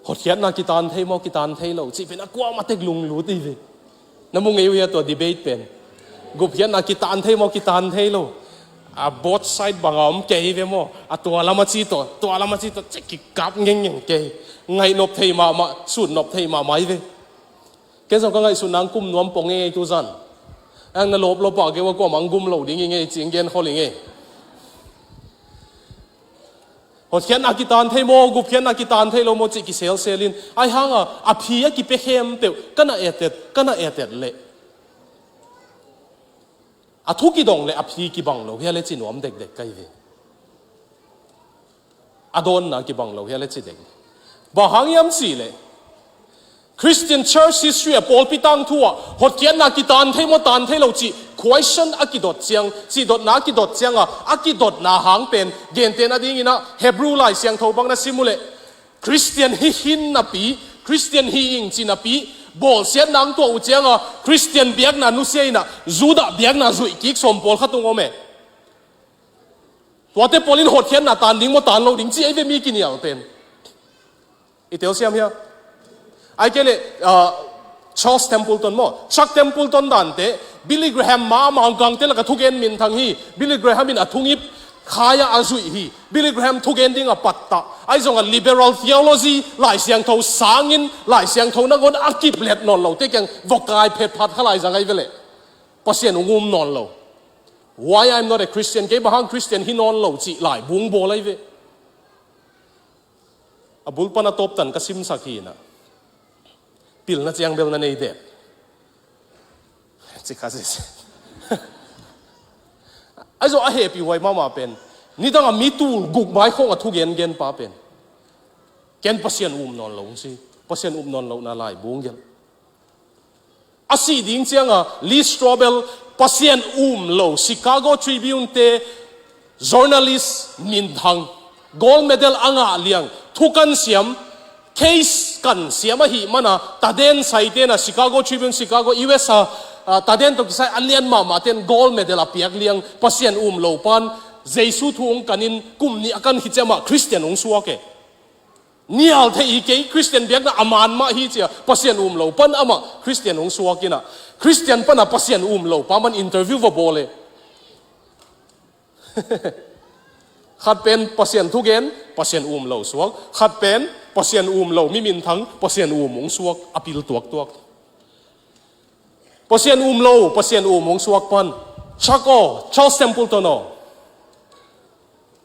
Hotkhiatna kitan thei maw, kitan thei lo cih pen a kuamah tek lunglut i ve. Na mu ngei uh hia tua debate pen? Gupkhiatna kitan thei maw, kitan thei lo? A both side banga om kei ve maw? A tua lama ci tawh, tua lama ci tawh, cik kikap ngengngeng kei. Ngaihnop thei mahmah, sutnop thei mahmah i ve. Ken zong ka ngaihsut nang kum nuam pong ngei tuzan. Ang na lawplawp ah kei ua kuamah ang gum lo ding i ngei, ci ang gen khol i ngei. Hotkhiatna kitan thei maw, gupkhiatna kitan thei lo maw cih kiselsel in. Ahi hanga, a phi a kipia khempeuh, ka na etet, ka na etet leh. A thu kidong leh a phi kibang lo hia le ci nuam dekdek kai ve. A dawnna kibang lo hia le ci dekdek. Bang hang hiam cih leh. Christian Church History a pawlpi tangthu ah hotkhiatna kitan thei maw, tan thei lo cih question a kidot ciang, cih dotna a kidot cianga, a kidotna hang pen gentehna dingin ah Hebrew Lai Siangtho bang na sim uh leh Christian hi khin napi, Christian hi ing ci napi, bawlsiatna ang tuah uh cianga Christian biakna nusia in ah Judah biakna zuih kik sawm pawlkhat ung om e. Tuate pawl in hotkhiatna taan ding maw, taan lo ding ci ei ve mi kinial pen. I telsiam hia? Ai kei le, ah, Charles Templeton maw, Chuck Templeton dante, Billy Graham ma, ma gangte laka thugen minthang hi. Billy Graham in a thungip khaia a zuih hi. Billy Graham thugen ding a pattah. Ai zong a liberal theology, Lai Siangtho sangin, Lai Siangtho nangawn a kiplet nawn lo te kiang vokai phetphat kha lai zang ai ve le. Pasian ung um nawn lo. Why I'm not a Christian? Kei bang hang Christian hi nawn lo cih lai bung bawl ai ve. A bul pan a tawp tan ka simsak hi na. Pilna ciang bel na nei det. Ci kha sese. Ai zo a hehpih huai mahmah pen, nidang a mi tul guk mai khong a thugen gen pa pen, ken Pasian um nawn lo si. Pasian um nawn lo na lai bung gel. A sih ding cianga Lee Strobel, Pasian um lo Chicago Tribune te journalist minthang, gold medal a ngah liang, thu kan siam, case kan siam ahih mana, taden saite na, Chicago Tribune, Chicago, U S a, ah, taden tawh kisai a lian mahmah ten gold medal a piak liang, Pasian um lo pan Jesu thu hong kanin kum nih a kan khit ciamah Christian hong suak e. Nial thei hi kei, Christian biakna a man mah hi cia, Pasian um lo pan amah Christian hong suak ina, Christian pana Pasian um lo pa man interview va bawl e. Khat pen Pasian thugen, Pasian um lo suak. Khat pen Pasian um lo mi minthang, Pasian um hong suak, a pil tuaktuak. Pasian um lo, Pasian um hong suak pan. Chuck aw, Charles Templeton aw.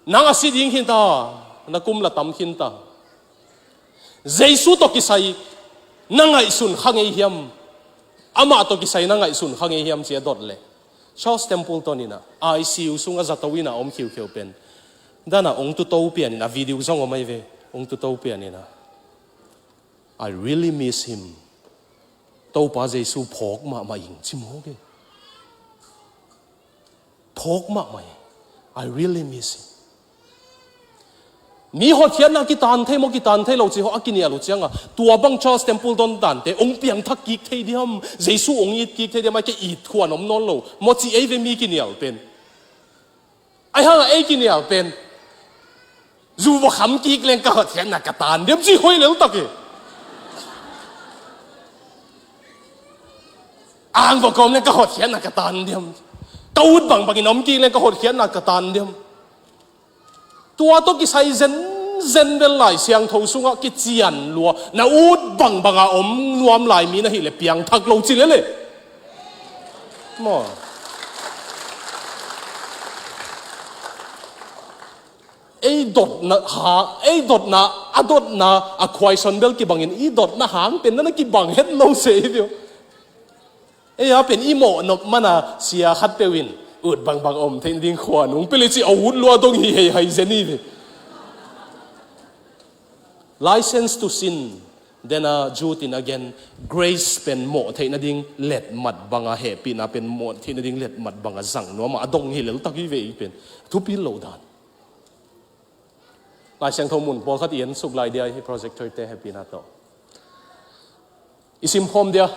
Nang a si ding khin ta, na kum la tam khin ta. Jesu tawh kisai na ngaihsun kha ngei hiam? Amah tawh kisai na ngaihsun kha ngei hiam cia dot le. Charles Templeton ina, I C U sunga zato ina om khiukheu pen. Dana ong tuto pian ina, video zong om ai ve, ong tuto pian ina. I really miss him. Topa Jesu phawk mahmah ing ci mawk e. Phawk mahmah ing. I really miss him. Mi hotkhiatna kitan thei maw, kitan thei lo ci ho a kinial uh cianga, tua bang Charles Templeton dante ong piangthak kik thei diam, Jesu ong it kik thei diam, ai ke it khuan om nawn lo maw ci ei ve mi kinial pen. Ai hanga ei kinial pen, zu va kham kik leng ka hotkhiatna ka tan diam ci hoi lel tak e. Ang va kawm leng ka hotkhiatna ka tan diam. Ka ut bangbangin om kik leng ka hotkhiatna ka tan diam. Tua tawh kisai zenzen bel Lai Siangtho sungah kician lua, na ut bangbanga om nuam lai mi na hih le piangthak lo ci lele. Maw. Ei dotna ha, ei dotna, a dotna a khuaison bel kibangin i dotna hang pen na na kibang het lo se i vio. Ei a pen i mawh nop mana sia khat peuh in ut bangbang om theih nading khua nung peli ci a ut lua dong hi hei hai zen i ve. License to sin. Then a Jude in again, grace pen mawh theih nading letmat banga, hehpihna pen mawh theih nading letmat banga zang nuama a dong hi lel tak i ve i pen. Thupi lo dan. Lai Siangtho mun pawlkhat i en suk lai dia hi projector te hehpihna tawh. I simkhawm dia.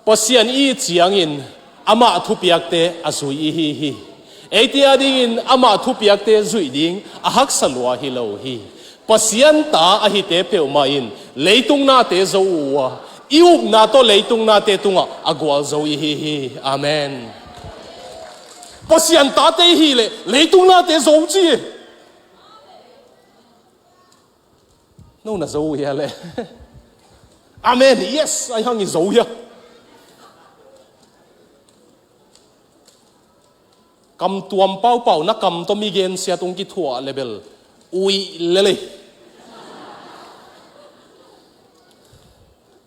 Pasian i ciangin amah thupiakte a zui i hi hi. Eite a dingin amah thupiakte zuih ding a haksa lua hi lo hi. Pasian ta a hite peuhmah in leitung nate zo uh a, i upna tawh leitung nate tungah a gualzo i hi hi. Amen. Pasian tate i hi leh leitung nate zo ci. No na zo uh hia le? Amen. Yes, ai hang i zo hia. Kam tuam paupau na kam tawh mi gensia tung kithuah le bel uih lele.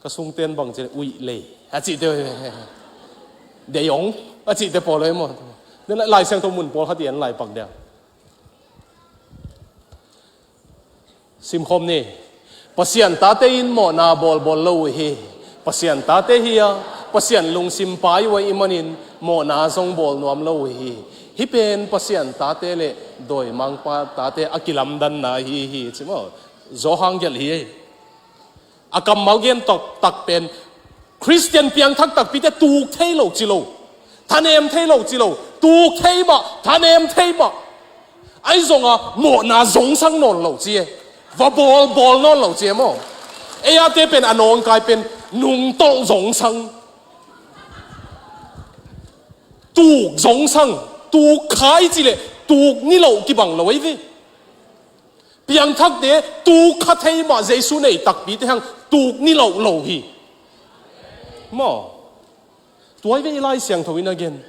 Ka sungten bang ci le uih lei a cihte, deiong a cihte pawl ei maw? Lai Siangtho mun pawlkhat i en lai pak dia. Simkhawm ni. Pasian tate in mawhna bawlbawl lo uh hi. Pasian tate hi a, Pasian lungsim pai uh ahih manin mawhna zong bawl nuam lo uh hi. Hih pen Pasian tate le dawimangpa tate a kilamdanna hi hi ci maw? Zawhang gelh hi ei. A kammal gen taktak pen Khristian piangthak takpite tuk thei lo ci lo. Thanem thei lo ci lo, tuk thei mah, thanem thei mah. Ahi zongah mawhna zongsang nawn lo ci e. Va bawlbawl nawn lo ci e maw? Ei ate pen a nawngkai pen nungtolh zongsang, tuk zongsang, tuk khai ci leh tuk ni lo kibang lo ei ve. Piangthakte tuk kha thei mah, Jesu nei takpite hang tuk ni lo lo hi. Maw? Tua hi ve i Lai Siangtho in a gen.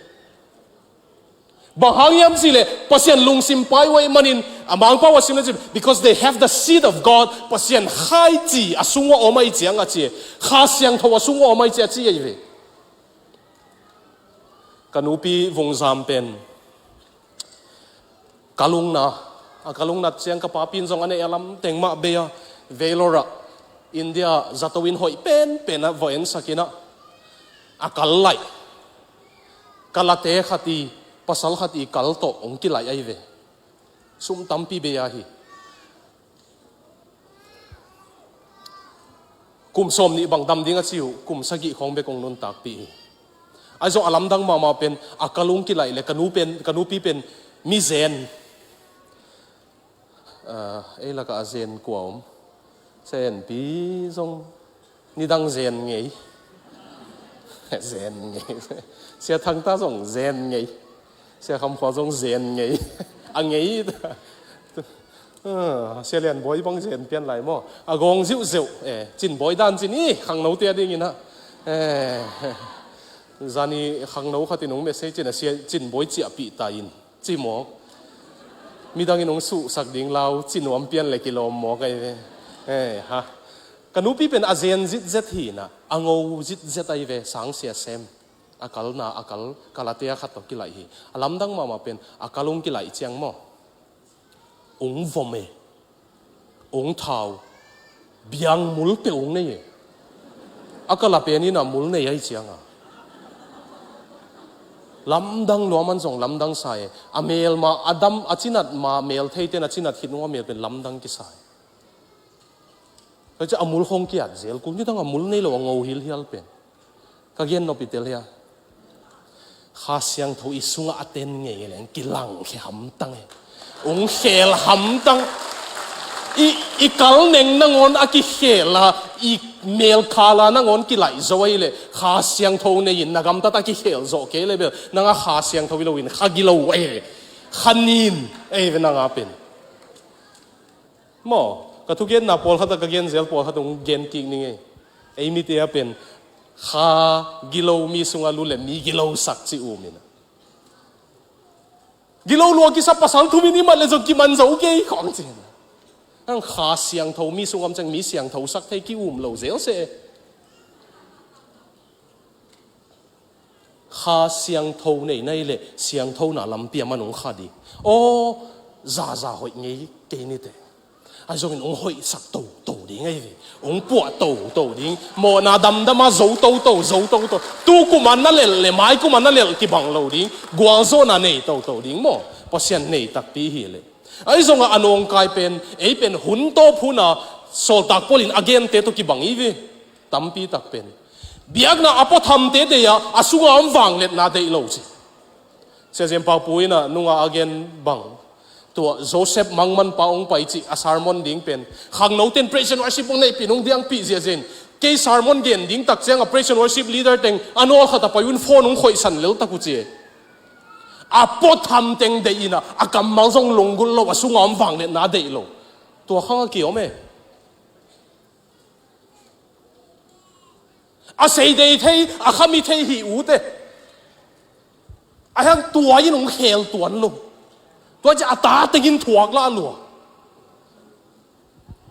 Bang hang hiam cih leh Pasian lungsim pai uh ahih manin, a Mangpau a sim le cih, because they have the seed of God, Pasian khaici a sung uh a om ahih ciang a ci e. Kha Siangtho a sung uh a om ahih ciang a ci ahi ve. Ka nupi vungzam pen kalungna, a kalungnat ciang ka papi in zong a neih a lamteng mah bei a, Vellore ah India zato in hoih penpen ah va ensak in ah, a kal laih, kalate khat i, pasal khat i kal tawh hong kilaih ahi ve. Sum tampi bei a hi. Kum sawm nih bang dam ding a ci uh, kum sagih khawng bek hong nuntakpih hi. Ahi zong a lamdang mahmah pen a kal hong kilaih le ka nu pen, ka nupi pen mi zen. Ah, ei lakah a zen kua om? Sia Enpi zong nidang zen ngei. Zen ngei. Sia Thangta zong zen ngei. Sia Kham Khua zong zen ngei. A ngei. Ah, Sia Lian Bawi bang zen pian lai maw? A gawng ziuhzeuh. Eh, Cin Bawi dan cin i khangnote a dingin ah. Eh, zani khangno khat in hong message in a, Sia Cin Bawi ciahpih ta in. Ci mawk. Midang in hong suhsak ding lau, ci nuam pian le kilawm mawk ahi ve. Eh, ha. Ka nupi pen a zen zitzet hi in ah, a ngo zitzet ahi ve, sang sia sem. A kalna, a kal, kalate a khat tawh kilaih hi. A lamdang mahmah pen, a kal hong kilaih ciang maw? Hong vom e. Hong thau. Biang mul peuh hong nei e. A kala pen in a mul nei ahih ciang a. Lamdang lua man zong lamdang sa e. A mel mah, a dam, a cinat mah, mel theite in a cinat khit nung a mel pen lamdang kisa e. Tua ciang a mul khawng ki-at zel kul, nidang a mul nei lo a ngo hilhial pen. Ka gen nop i tel hia? Kha Siangtho i sungah a ten ngei leng kilangkhia hamtang e. Hong khel hamtang. I, i kal neng nangawn a kikhel a, i mel kal a nangawn kilaih zo ahih leh Kha Siangtho nei in na gamtat a kikhel zawh kei le bel nang a Kha Siangtho hi lo in kha gilo e. Kha nin e ve nang a pen. Maw, ka thugenna pawlkhat a ka gen zel pawlkhat hong gen kik ning ei. Ei mite a pen kha gilo mi sungah lut le mi gilo sak ci um in a. Gilo lua kisa pasal thum in i mat le zong kiman zo kei khawng ci in a. Ang Kha Siangtho mi sungah om ciang mi siangtho sak thei ki um lo zel seh. Kha Siangtho nei na hih leh siangthona lampi a man hong kha ding. Aw, zaza hoih ngei kei nite. Ahi zongin hong hoihsak toto ding ahi ve. Hong puah toto ding. Mawhna damdam a zo toto, zo toto. Tu kum a na lelh le mai kum a na lelh kibang lo ding. Gualzawhna nei toto ding maw? Pasian nei takpi hi leh. Ahi zongah a nawngkai pen, ei pen hun tawp hun a Sawltak Paul in a gente tawh kibang hi ve. Tampi tak pen biakna a puathamte deih a, a sunga om vangliatna deih lo ci. Sia Zen Pau Pu in a nunga a gen bang, tua Joseph Mangman pa hong pai cih a sermon ding pen khangnote in praise and worship hong neihpih, hong diangpih ziahziah in, kei sermon gen ding tak ciang a praise and worship leader teng a nawlkhat a pai un phone hong khoihsan lel tak uh ci. A puatham teng deih in a, a kammal zong lunggulh lo, a sunga om vangliatna deih lo. Tua khang a kiom e. A seidei thei, a khami thei hi ute. A hiang tua in hong khel tuan lo. Tua ciang a ta tengin thuak lah lua.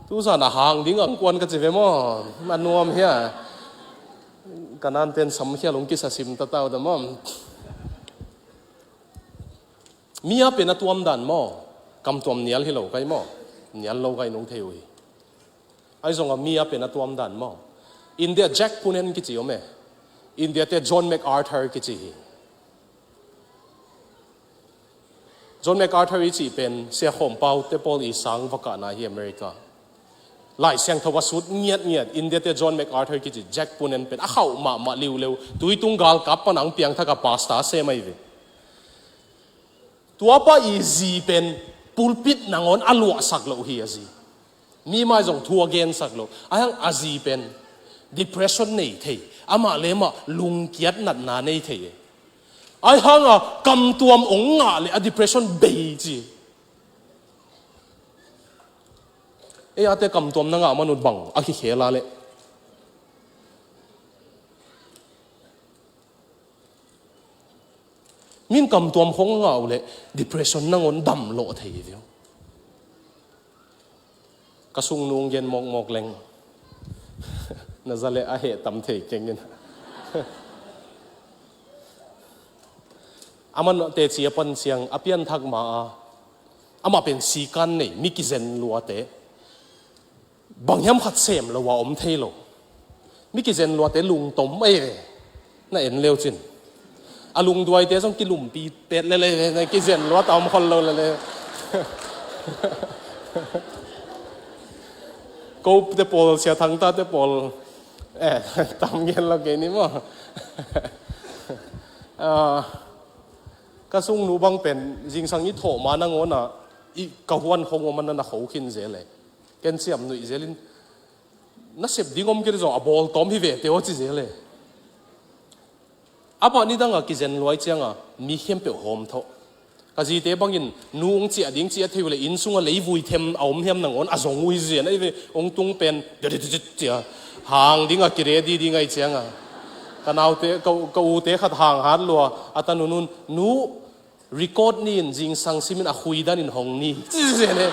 Tuzan a hang ding angkuan ka ci ve maw? A nuam hia? Ka nanten samkhial hong kisa sim tatau da maw? Mi a pen a tuam dan maw? Kam tuam nial hi lo kai maw? Nial lo kai nong thei uh hi. Ahi zongah mi a pen a tuam dan maw? India Jack Poonen kici om e. India te John MacArthur kici hi. John MacArthur i cih pen Sia Khawm Pau te pawl i sang va kahna hi America. Lai Siangtho a sut ngiatngiat, India te John MacArthur kici Jack Poonen pen a khauh mahmah liuleu, tuitung galkap pana hong piangthak a pastor a sem ahi ve. Tuapa i zi pen pulpit nangawn a luahsak loh hi a zi. Mi mai zong thu a gensak loh. Ahi hang a zi pen depression nei thei. Amah le amah lungkiat natna nei thei. Ahi hanga kamtuam ong ngah le a depression bei ci. Ei ate kamtuam na ngah manut bang a kikhel a le. Min kamtuam khong a ngah uh le depression nangawn dam lawh thei hi viau. Ka sungnu gen mawkmawk leng. Na za le a heh tam thei kengin. Aman teci a pan ciang a pianthak ma a. Amah pen sikan nei, mi kizen luate. Bang hiam khat sem lo a om thei lo. Mi kizen luate lungtom ei ve. Na en leu cin. A lungduaite zong kilumpi pet lele ve, na kizen luat a om khol lo lele. Ko te pawl, sia thangta te pawl. Eh, tam gen lo kei ni maw. Ah, ka sungnu bang pen, zingsang i thawh ma nangawn a, i ka huan khong om a na na kho khin zel e. Ken siam nuih zelin, na sep ding om kei zong a bawl tawm hi ve teo ci zel e. A pah nidang a kizen luai cianga mi khempeuh hawm thawh. Ka zite bangin nu ong ciah ding ciah thei uh le inn sunga leivui them a om hiam nangawn a zong ui zian ahi ve, ong tung pen cia hang ding a kiredi ding ahi cianga. Ka naute, ka, ka ute khat hang hat lua a ta nunun nu record ni in zingsang simin a khui danin hong ni. Ci zen e.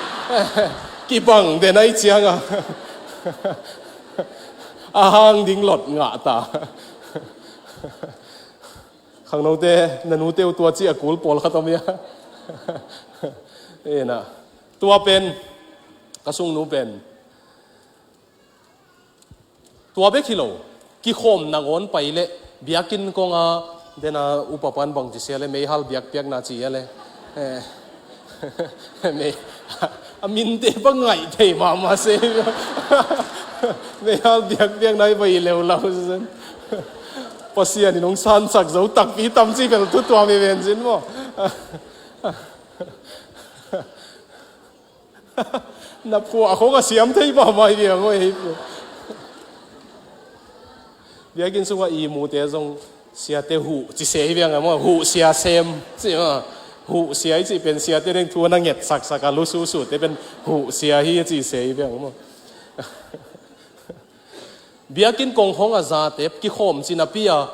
Kibang den ahi cianga. A hang ding lot ngah ta. Khangnote, na nute uh tua ci a kul pawl khat om ia. Ena. Tua pen, ka sungnu pen. Tua bek hi lo, kikhawm nangawn pai leh, biakinn kong a, dena upa pan bang ci sia le, meihal biakpiakna ci a le. Eh, mei, a minte bang ngaih thei mahmah se. Meihal biakpiakna i bai leu lau sen. Pasian in hong sansak zo takpi tam ci bel thu tua mi ven sin maw. Na phuah khong a siam thei mahmah hi viang aw, hei pu. Biakinn sungah i mute zong siate huh ci se hi viang a maw, huh sia sem ci maw. Huh sia hi ci pen siate deng thu a na nget saksak a lususu te pen huh sia hi ci se hi viang a maw. Biakinn kong khong a zate kikhawm ci napi a,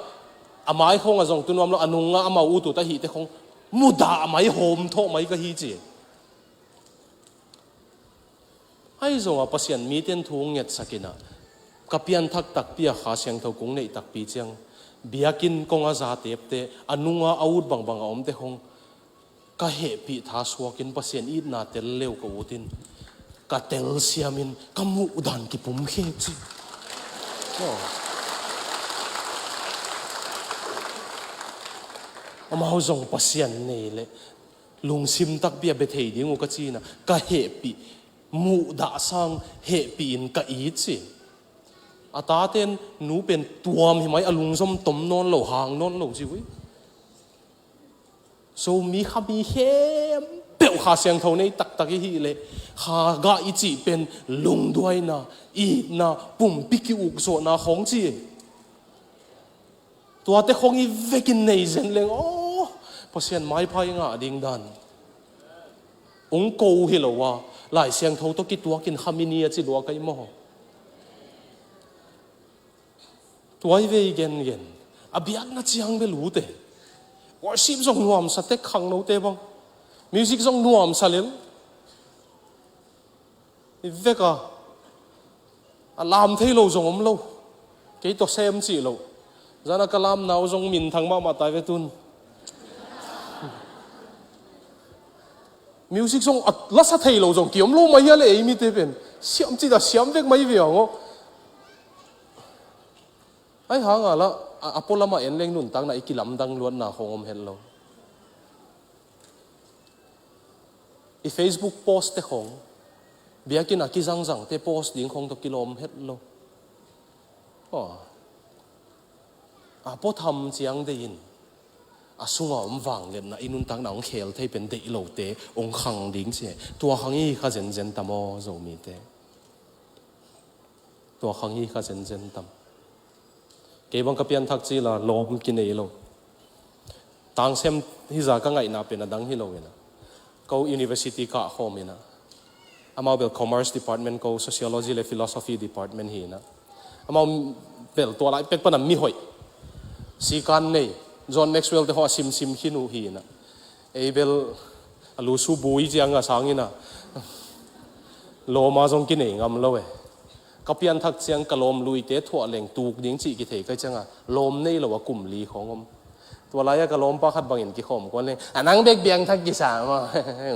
a mai khong a zong tu nuam lo, a nunga amau utut ahihte khong mudah mai, hawm thawh mai ka hi ci. Ahi zongah Pasian mite in thu hong ngetsak in ah, ka pianthak takpi a Kha Siangtho kong neih takpi ciang, biakinn kong a za tepte, a nunga a ut bangbang a omte khong, ka hehpih tha suakin Pasian itna tel leu ka ut in, ka telsiamin, ka muhdan kipumkhek ci. Aw. Amau zong Pasian nei leh, lungsim takpi a bia thei ding uh ka ci-in ah, ka hehpih, muhdah sang hehpih in ka it ci. A taten nu pen tuam hi mai, a lungzom tom nawn lo, hang nawn lo ci uh hi. Zomi Khami khempeuh Kha Siangtho nei taktak i hih leh, Kha gah i cih pen lungduaina, itna, pumpi ki-ukzawhna khong ci. Tuate khong i vekin nei zen leng, aw, Pasian maipha i ngah ding dan. Ong ko hi lo a, Lai Siangtho tawh kituakin Khami ni a ci lua ka hi maw. Tua i vei gengen. A biakna ciang bel ute. Worship zong nuamsa tek, khangnote bang. Music zong nuamsa lel. I vek a, a lam thei lo zong om lo. Kei tawh sem cih lo. Zan a ka lamna uh zong minthang mahmah tai ve tun. Music zong a lasa thei lo zong ki om lo mai hia le, ei mite pen. Siam cih ta siam vek mai ve ang aw. Ahi hang a la, a, a pualam ah en leng nuntakna i kilamdang luatna khong om het lo. I Facebook post te khong, Biakinn a kizangzangte post ding khong tawh kilawm het lo. Aw. A puatham ciang deihin a sunga om vangliatna i nuntakna hong khel thei pen deih lote hong khang ding ci. Tua khang i hi kha zenzen tam aw Zomite. Tua khang i hi kha zenzen tam. Kei bang ka pianthak cila lawm kinei lo. Tangsem hi za ka ngaihna pen a dang hi lo ina. Ko university kah khawm ina. Amau bel commerce department, ko sociology le philosophy department hi ina. Amau bel tua lai pek pana mi hoih. Sikan nei. John Maxwell te haw a simsim khin uh hi ina. Ei bel a lusu bui ciang a sang ina. Lawm a zong kinei ngam lo e. Ka pianthak ciang ka lawm luite thuah leng tuk ding cih kithei ka cianga lawm nei lo a kum li khong om. Tua lai-a ka lawmpa khat bangin kikhawm kuan leng a nang bek biangthak kisa maw?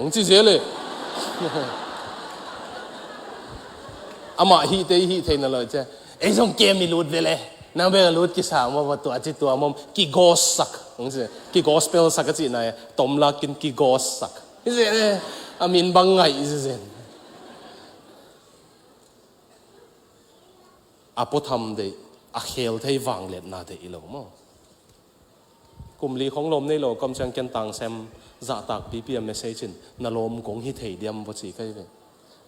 Hong ci zel e. Amah hihte i hih theihna lo cia. Ei zong kem i lut vele. Nang bek a lut kisa maw va tua ci tua maw? Kigawssak. Hong ci. Kigospelsak a cihna e. Tomlakin kigawssak. Hi zel e. A min bang ngaih zen. A puatham deih, a khel thei vangliatna deih i lo maw? Kum li khong lawm nei lo, kam ciang ken Tangsem zahtak pipi a message in, na lawm kong hi thei diam vua ci kai ve.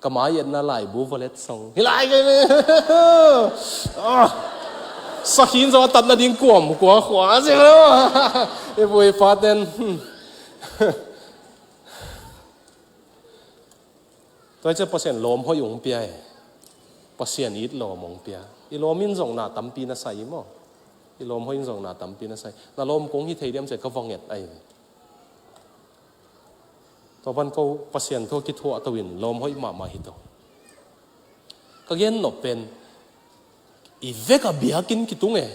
Ka mai etna laibu vua let song. Hi lai kai ve. Ah. Sakhin zaw a tatna ding kuam kua khua si lo. I vui pa ten. Hmm. Tua hi ciah Pasian lawm hoih hong pia e. Pasian it lawm hong pia. I lawm in zong na tampi na sai maw? I lawm hoih in zong na tampi na sai. Na lawm kong hi thei diam ciah ka va nget ahi. Tua pan ko Pasian thu kithuah to in lawm hoih mahmah hi to. Ka gen nop pen i vek a biakinn kitung e.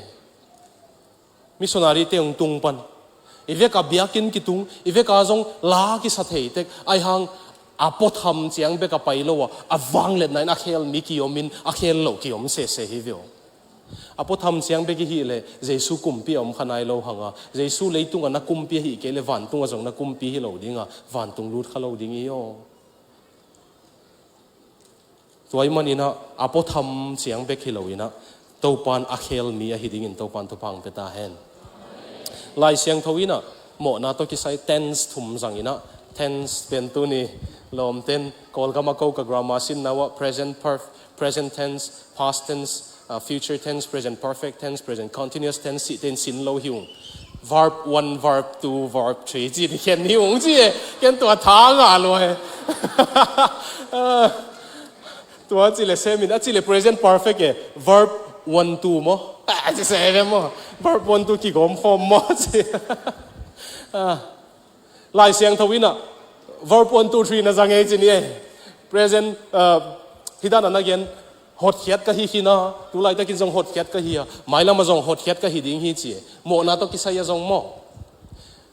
Missionary te hong tung pan i vek a biakinn kitung, i vek a zong la kisa thei tek, aihang a puatham ciang bek a pai lo a, a vangliatna in a khel mi kiom in a khel lo kiom sese hi veo. A puatham ciang bek i hih leh Jesu kumpi a om kha nai lo hanga, Jesu leitung a na kumpi a hih kei leh vantung a zong na kumpi hi lo dinga, vantung lut kha lo ding i aw. Tua ahih manin ah a puatham ciang bek hi lo in ah Topan a khel mi ahi dingin Topan thupha hong pia ta hen. Lai Siangtho in ah mawhna tawh kisai tense thum zang in ah, tense pen tuni lawm ten Kawlgam a ko ka grammar sinna uah present perf-, present tense, past tense, uh, future tense, present perfect tense, present continuous tense cih ten sin lo hi ung. Verb one, verb two, verb three ci ti khen hi ung ci e. Ken tua tha ngah lua e. Tua ci le semin, a ci le present perfect e. Verb one two maw? A ci seven maw? Verb one two kigawm khawm maw ci. Ah. Lai Siangtho in ah verb one two three na zang ei ci ni e. Present, uh, hi dan a na gen, hotkhiat ka hi khin a, tu laitakin zong hotkhiat ka hi a, mailam a zong hotkhiat ka hi ding hi ci e. Mawhna tawh kisai a zong maw?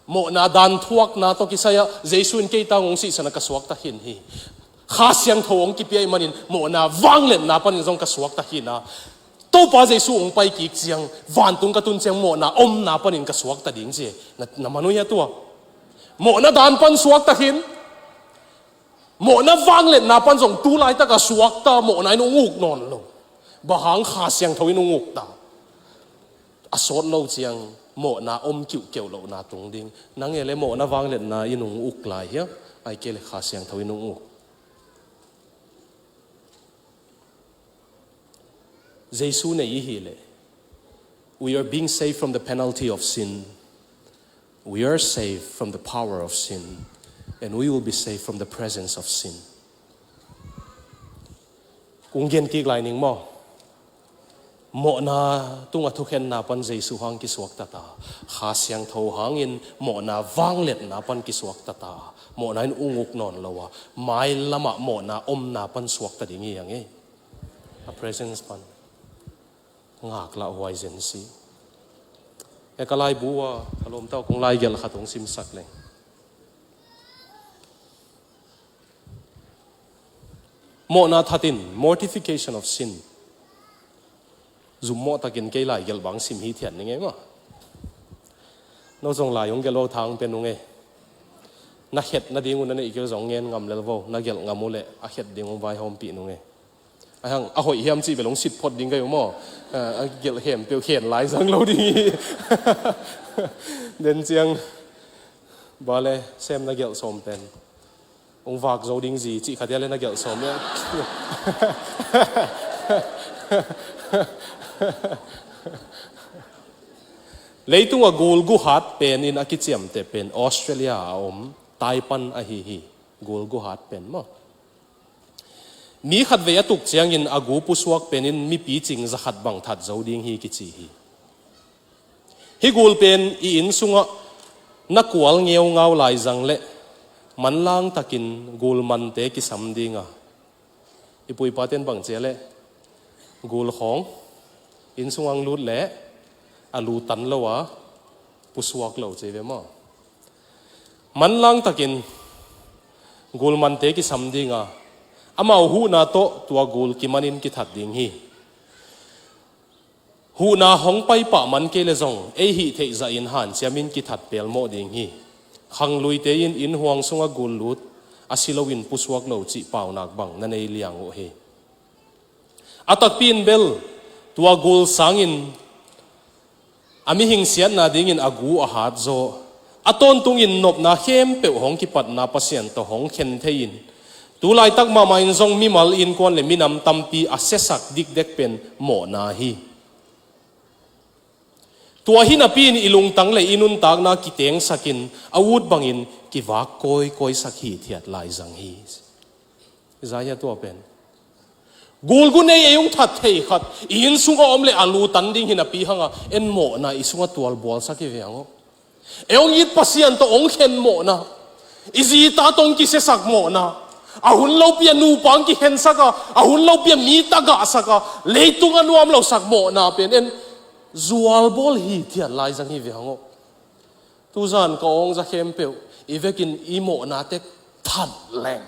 Mawhna dan thuakna tawh kisai a Jesu in kei tang hong sihsan a ka suakta khin hi. Kha Siangtho hong kipia ahih manin mawhna vangliatna panin zong ka suakta khin a, Topa Jesu hong pai kik ciang, vantung ka tun ciang mawhna omna panin ka suakta ding ci e. Na, na man uh hia tua? Mawhna dan pan suakta khin. Mawhna vangliatna pan zong tu laitak a suakta, mawhna in hong uk nawn lo. Bang hang? Kha Siangtho in hong ukta. A sawt lo ciang mawhna om kiuhkeuh lohna tung ding. Nang e le mawhna vangliatna in hong uk lai hia? Ahih kei le Kha Siangtho in hong uk. Jesu nei i hih leh, we are being saved from the penalty of sin. We are saved from the power of sin. And we will be saved from the presence of sin. Kong gen kik lai ning maw? Mawhna tungah thukhenna pan Jesu hang kisuakta ta. Kha Siangtho hangin mawhna vangliatna pan kisuakta ta. Mawhna in hong uk nawn lo a, mailam ah mawhna omna pan suakta ding hi hang e. A presence pan. Ngaklah huai zen si. E ka laibu a, ka lawmta uh kong laigelh khat hong simsak leng. Mawhna that in, mortification of sin. Zum mawh takin kei laigelh bang sim hi thiat ning e maw? No zong lai hong gelh lo thang pen ung e. Na khet nading uh na neih kei uh zong ngen ngam lel vo, na gelh ngam uh leh a khet ding uh vaihawmpih nung e. A hang, a hoih hiam cih bel hong sit phot ding ka hi uh maw? A, a gelh khempeuh khen lai zang lo ding hi. Den ciang, bale, sem na gelh sawm pen hong vak zo ding zi cih khat ia le na gelh sawm ia. Leitung a gul gu hat pen in a kiciamteh pen Australia a om Taipan ahi hi. Gul gu hat pen maw? Mi khatvei a tuk ciangin a gu pusuak pen in mipi cing za khat bang that zo ding hi kici hi. Hih gul pen i inn sungah na kual ngeungau lai zang leh manlang takin gul mante kisam ding a, i pu i pa ten bang ci a leh gul khawng inn sungah lut leh a lu tan lo a pusuak lo ci ve maw? Manlang takin gul mante kisam ding a, amau huhna tawh tua gul kimanin kithat ding hi. Huhna hong pai pah man kei leh zong ei hih theih zahin hanciamin kithat pelmawh ding hi. Khangluite in inn huang sungah gul lut a si loin pusuak lo cih paunak bang na nei liang uh hi. A takpi in bel tua gul sangin a mihing siatna dingin a gu a hat zaw, a tawntungin nopna khempeuh hong kipatna Pasian tawh hong khen thei-in, tu laitak mahmah in zong mimal innkuan le minam tampi a siasak dikdek pen mawhna hi. Tua hi napi-in i lungtang le i nuntakna kitengsakin a ut bangin kivak kawikawisak hithiat lai zang hi. Isaiah tua pen gul gu nei ei hong that thei khat i inn sungah om le a lu tan ding hi napi hanga en mawhna i sungah tualbualsak hi ve hang aw. Ei hong it Pasian tawh hong khen mawhna, i zi ta tawh hong kisiasak mawhna, a hun lopi a nupa hong kikhensak a, a hun lopi a mi tagahsak a, leitung a nuam losak mawhna pen en zualbawl hithiat lai zang hi ve hang aw. Tuzan ka awng za khempeuh i vekin i mawhna tek that leng,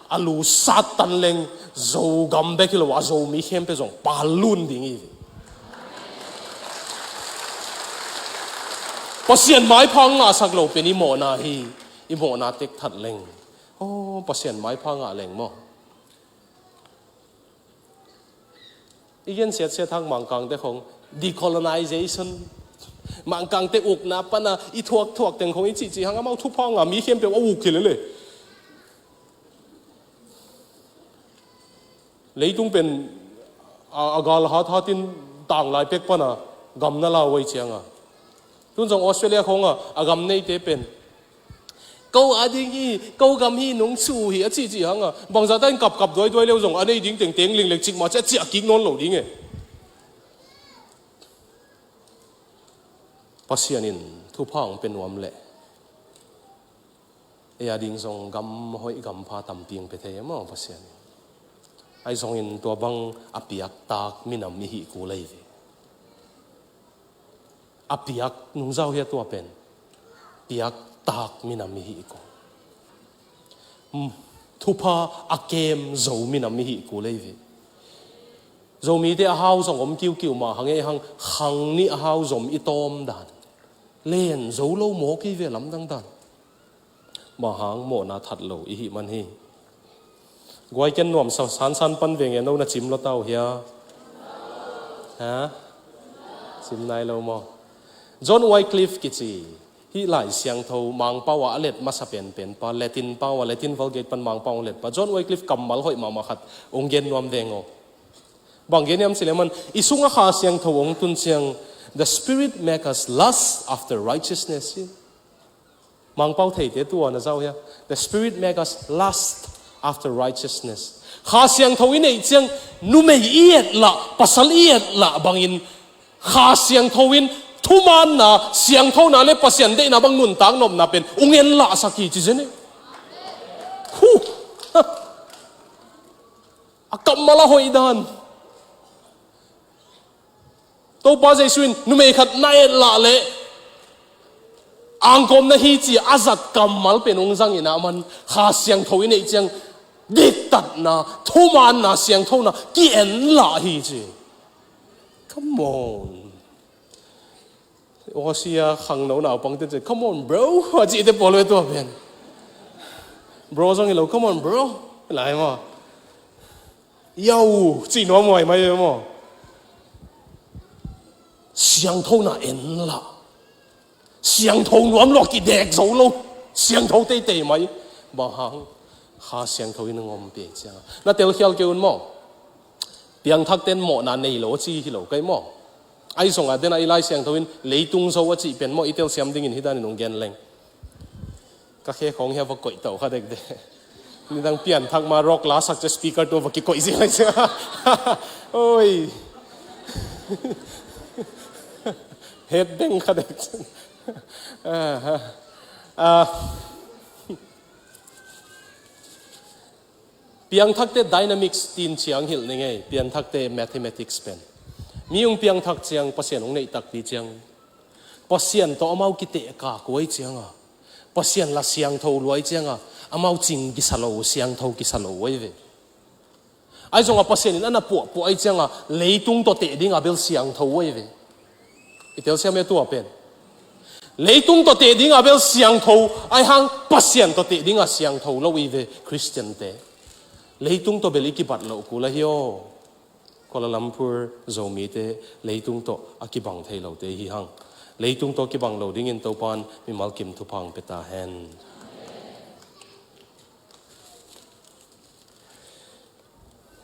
a lu sat tan leng, Zogam bek hi lo a, Zomi khempeuh zong palun ding hi. Pasian maipha ngahsak lo pen i mawhna hi. I mawhna tek that leng, aw, Pasian maipha ngah leng maw? I gen siatsiat hang Mangkangte khong decolonization, Mangkangte ukna pana i thuakthuak teng khong i cihcih hang amau thupha nga mi khempeuh a uk hi lele. Leitung pen a, a gal hathatin tanglai pek pana gam na lau ei cianga, tun zong Australia khonga a gam neite pen ko a ding hi, ko gam hi nung su hi a cihcih hanga bangzah ta in kapkap duaiduai leu zong a nei ding tengteng linglek cikmah ci a ciah kik nawn lo ding e. Pasian in thupha hong pia nuam leh ei a ding zong gam hoih gam pha tampi hong pia thei e maw Pasian in. Ahi zongin tua bang a piaktak minam i hih kul ahi ve. A piak nungzau hi a tua pen piaktak minam i hih kul. Thupha a kem zo minam i hih kul ahi ve. Zomite a hau zong om kiukiu mah hang ei hang khang nih a hau zom i tawm dan len zo lo mawk i ve lamdang dan. Mah hang mawhna that lo i hih man hi. Guai ken nuam sa sansan pan veng e, no na cim lo tau hia? Ha? Cim nai lo maw? John Wycliffe kici hih Lai Siangtho Mangpau ah a let masa penpen pa, Latin pau ah, Latin Vulgate pan Mangpau ah a let pa John Wycliffe kammal hoih mahmah khat hong gen nuam veng aw. Bang gen hiam cih leh aman i sungah Kha Siangtho hong tun ciang, "The Spirit make us lust after righteousness," hi. Mangpau theite tua na zau hia? "The Spirit make us lust after righteousness." Kha Siangtho i neih ciang numei i et lah, pasal i et lah bangin Kha Siangtho in thumaanna, siangthona le Pasian deihna bang nuntak nopna pen hong en lahsak hi ci zen e. Huh. A kammal a hoih dan. Topa Jesu in numei khat na et lah leh angkawm na hi ci a zat kammal pen hong zangin ah man Kha Siangtho i neih ciang diktatna, thumaanna, siangthona ki-en lah hi ci. Come on. Overseas khangno naupangte ci, "Come on, bro," a cihte pawl ve tua pen. Bro zong hi lo, "Come on, bro," lai maw. "Yo," cih nuam huai mai ve maw. Siangtho na en la. Siangtho nuam lo, kidek zo lo. Siangtho teitei mai. Bang hang? Kha Siangtho in a ngom pia ciang. Na telkhial kei un maw. Piangthakte'n mawhna nei lo ci hi lo kei maw. Ahi zongah den a i Lai Siangtho in leitung zo a cih pen maw, i telsiam dingin hi danin hong gen leng. Ka khe khawng hi a va koih tawh kha dekdek. Nidang pianthak ma rock la sak cia speaker tua va kikoih zi lai cia. Oi. Het deng kha dek. Ah, ah. Piangthakte dynamics tin ciang hilh ni ngei, piangthakte mathematics pen. Mi hong piangthak ciang, Pasian hong neih takpi ciang. Pasian tawh amau kiteh kak uh ahi cianga. Pasian la siangtho lua ahi cianga. Amau cing kisa lo, siangtho kisa lo ahi ve. Ahi zongah Pasian in a na puahpuah ahi cianga, leitung tawh teh dinga bel siangtho ahi ve. I telsiam e tua pen. Leitung tawh teh dinga bel siangtho, ahi hang Pasian tawh teh dinga siangtho lo i ve Khristiante. Leitung tawh bel i kibat loh kul ahi aw. Kuala Lumpur Zomite leitung tawh a kibang thei lote hi hang. Leitung tawh kibang lo dingin Topan mimal kim thupha hong pia ta hen.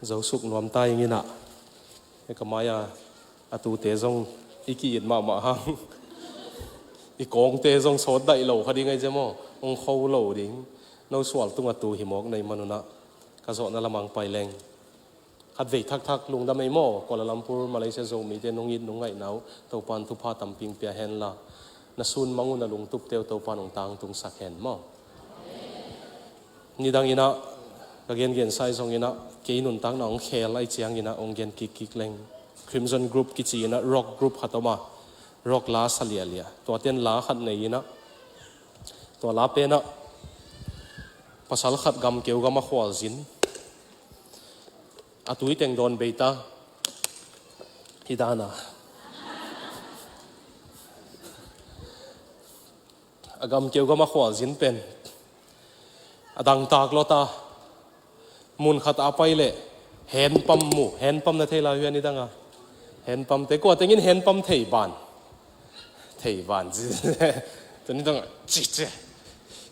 Zo suk nuam ta ing inah. E ka mai-a a tute zong i ki-it mahmah hang. I kawngte zong sawt daih lo kha ding ahi cia maw. Hong kho lo ding. No sual tungah tu hi mawk nei manunah ka zawhna lamang pai leng. Khatvei thakthak lungdam ei maw, Kuala Lumpur, Malaysia Zomite nong it nong ngaihna uh Topan thupha tampi hong pia henla. Na sun mang uh na lungtupte uh Topan hong tangtungsak hen maw. Nidang inah ka gengen sai zong inah kei nuntakna hong khel ahi ciang inah hong gen kikkik leng. Crimson Group kici inah rock group khat om a, rock la sa liahliah. Tuaten la khat nei inah, tua la penah pasal khat gam keu gam a khualzin. A tui teng dawn bei ta. Hi dana. A gam keu gam a khualzin pen a dangtak lawta. Mun khat a pai leh hand pump mu, hand pump na thei lai uh hia nidanga. Hand pump te kua tengin hand pump thei ban. Thei ban ci. Tuni dang ci ci.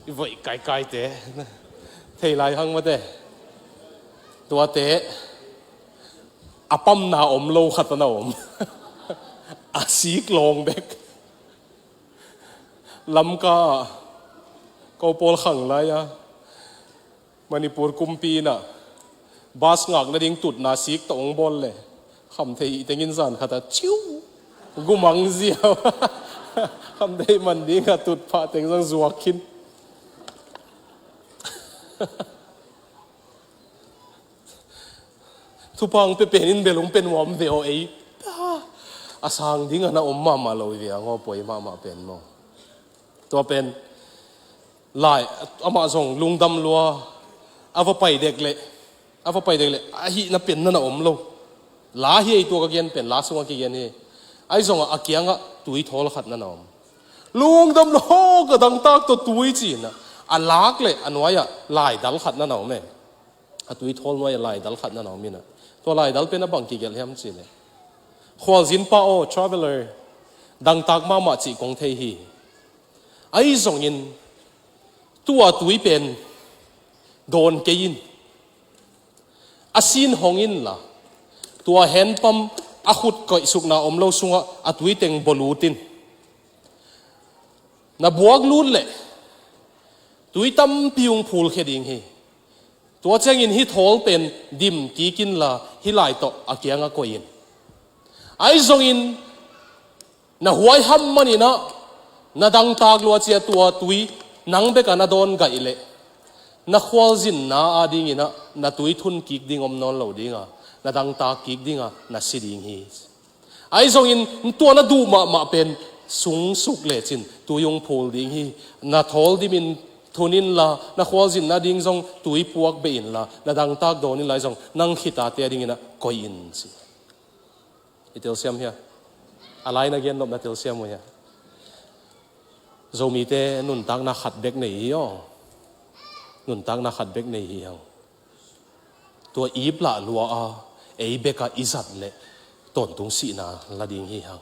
I voih kaikai te. Thei lai hang mate. Tuate a pamna om lo khat a na om. A sik lawng bek. Lamka ah ko pawl khang lai a Manipur kumpi inah bus ngak nading tutna sik tawh hong bawl le khamthei ih tengin zan khat a ciu gumang ziau. Khamthei man ding a tutphah teng zong zuak khin. Thupha hong pia pen in bel hong pia nuam ve aw ei. A sang ding a na om mahmah lo hi ve a ngaw, poi mahmah pen maw. Tua pen lai amah zong lungdam lua a va pai dek leh a va pai dek leh a hihna pen na na om lo. La hi ei, tua ka gen pen la sungah kigen hi. Ahi zongah a kiangah tui thawl khat na na om. Lungdam lua ka dangtak tawh tui ci inah a lak leh a nuai-ah laidal khat na na om e. A tui thawl nuai-ah laidal khat na na om inah tua laidal pen a bang kigelh hiam ci leh, khualzin pa aw, traveller, dangtak mahmah cih kong thei hi. Ahi zongin tua tui pen dawn kei in. A sin hong inla tua hand pump a khut koihsukna om lo sungah a tui teng bawlut in. Na buak lut leh tui tampi hong phulkhia ding hi. Tua ciangin hih thawl pen dim kik inla hih lai tawh a kiangah koih in. Ahi zongin na huaiham man inah na dangtak lua cia tua tui nang bekah na dawn gaih leh na khualzinna ading inah na tui thun kik ding om nawn lo dinga, na dangtak kik dinga na si ding hi. Ahi zongin tua na duh mahmah pen sungsuk lecin tui hong phul ding hi. Na thawl dimin thun inla na khualzinna ding zong tui puak beh inla na dangtak dawn inla ahi zong nang khit a te ading inah koih in ci. I telsiam hia? A lai na gen nop na telsiam uh hia? Zomite nuntakna khat bek nei hi aw. Nuntakna khat bek nei hi hang. Tua ip lah lua a, ei beka i zat leh tawntung sihna la ding hi hang.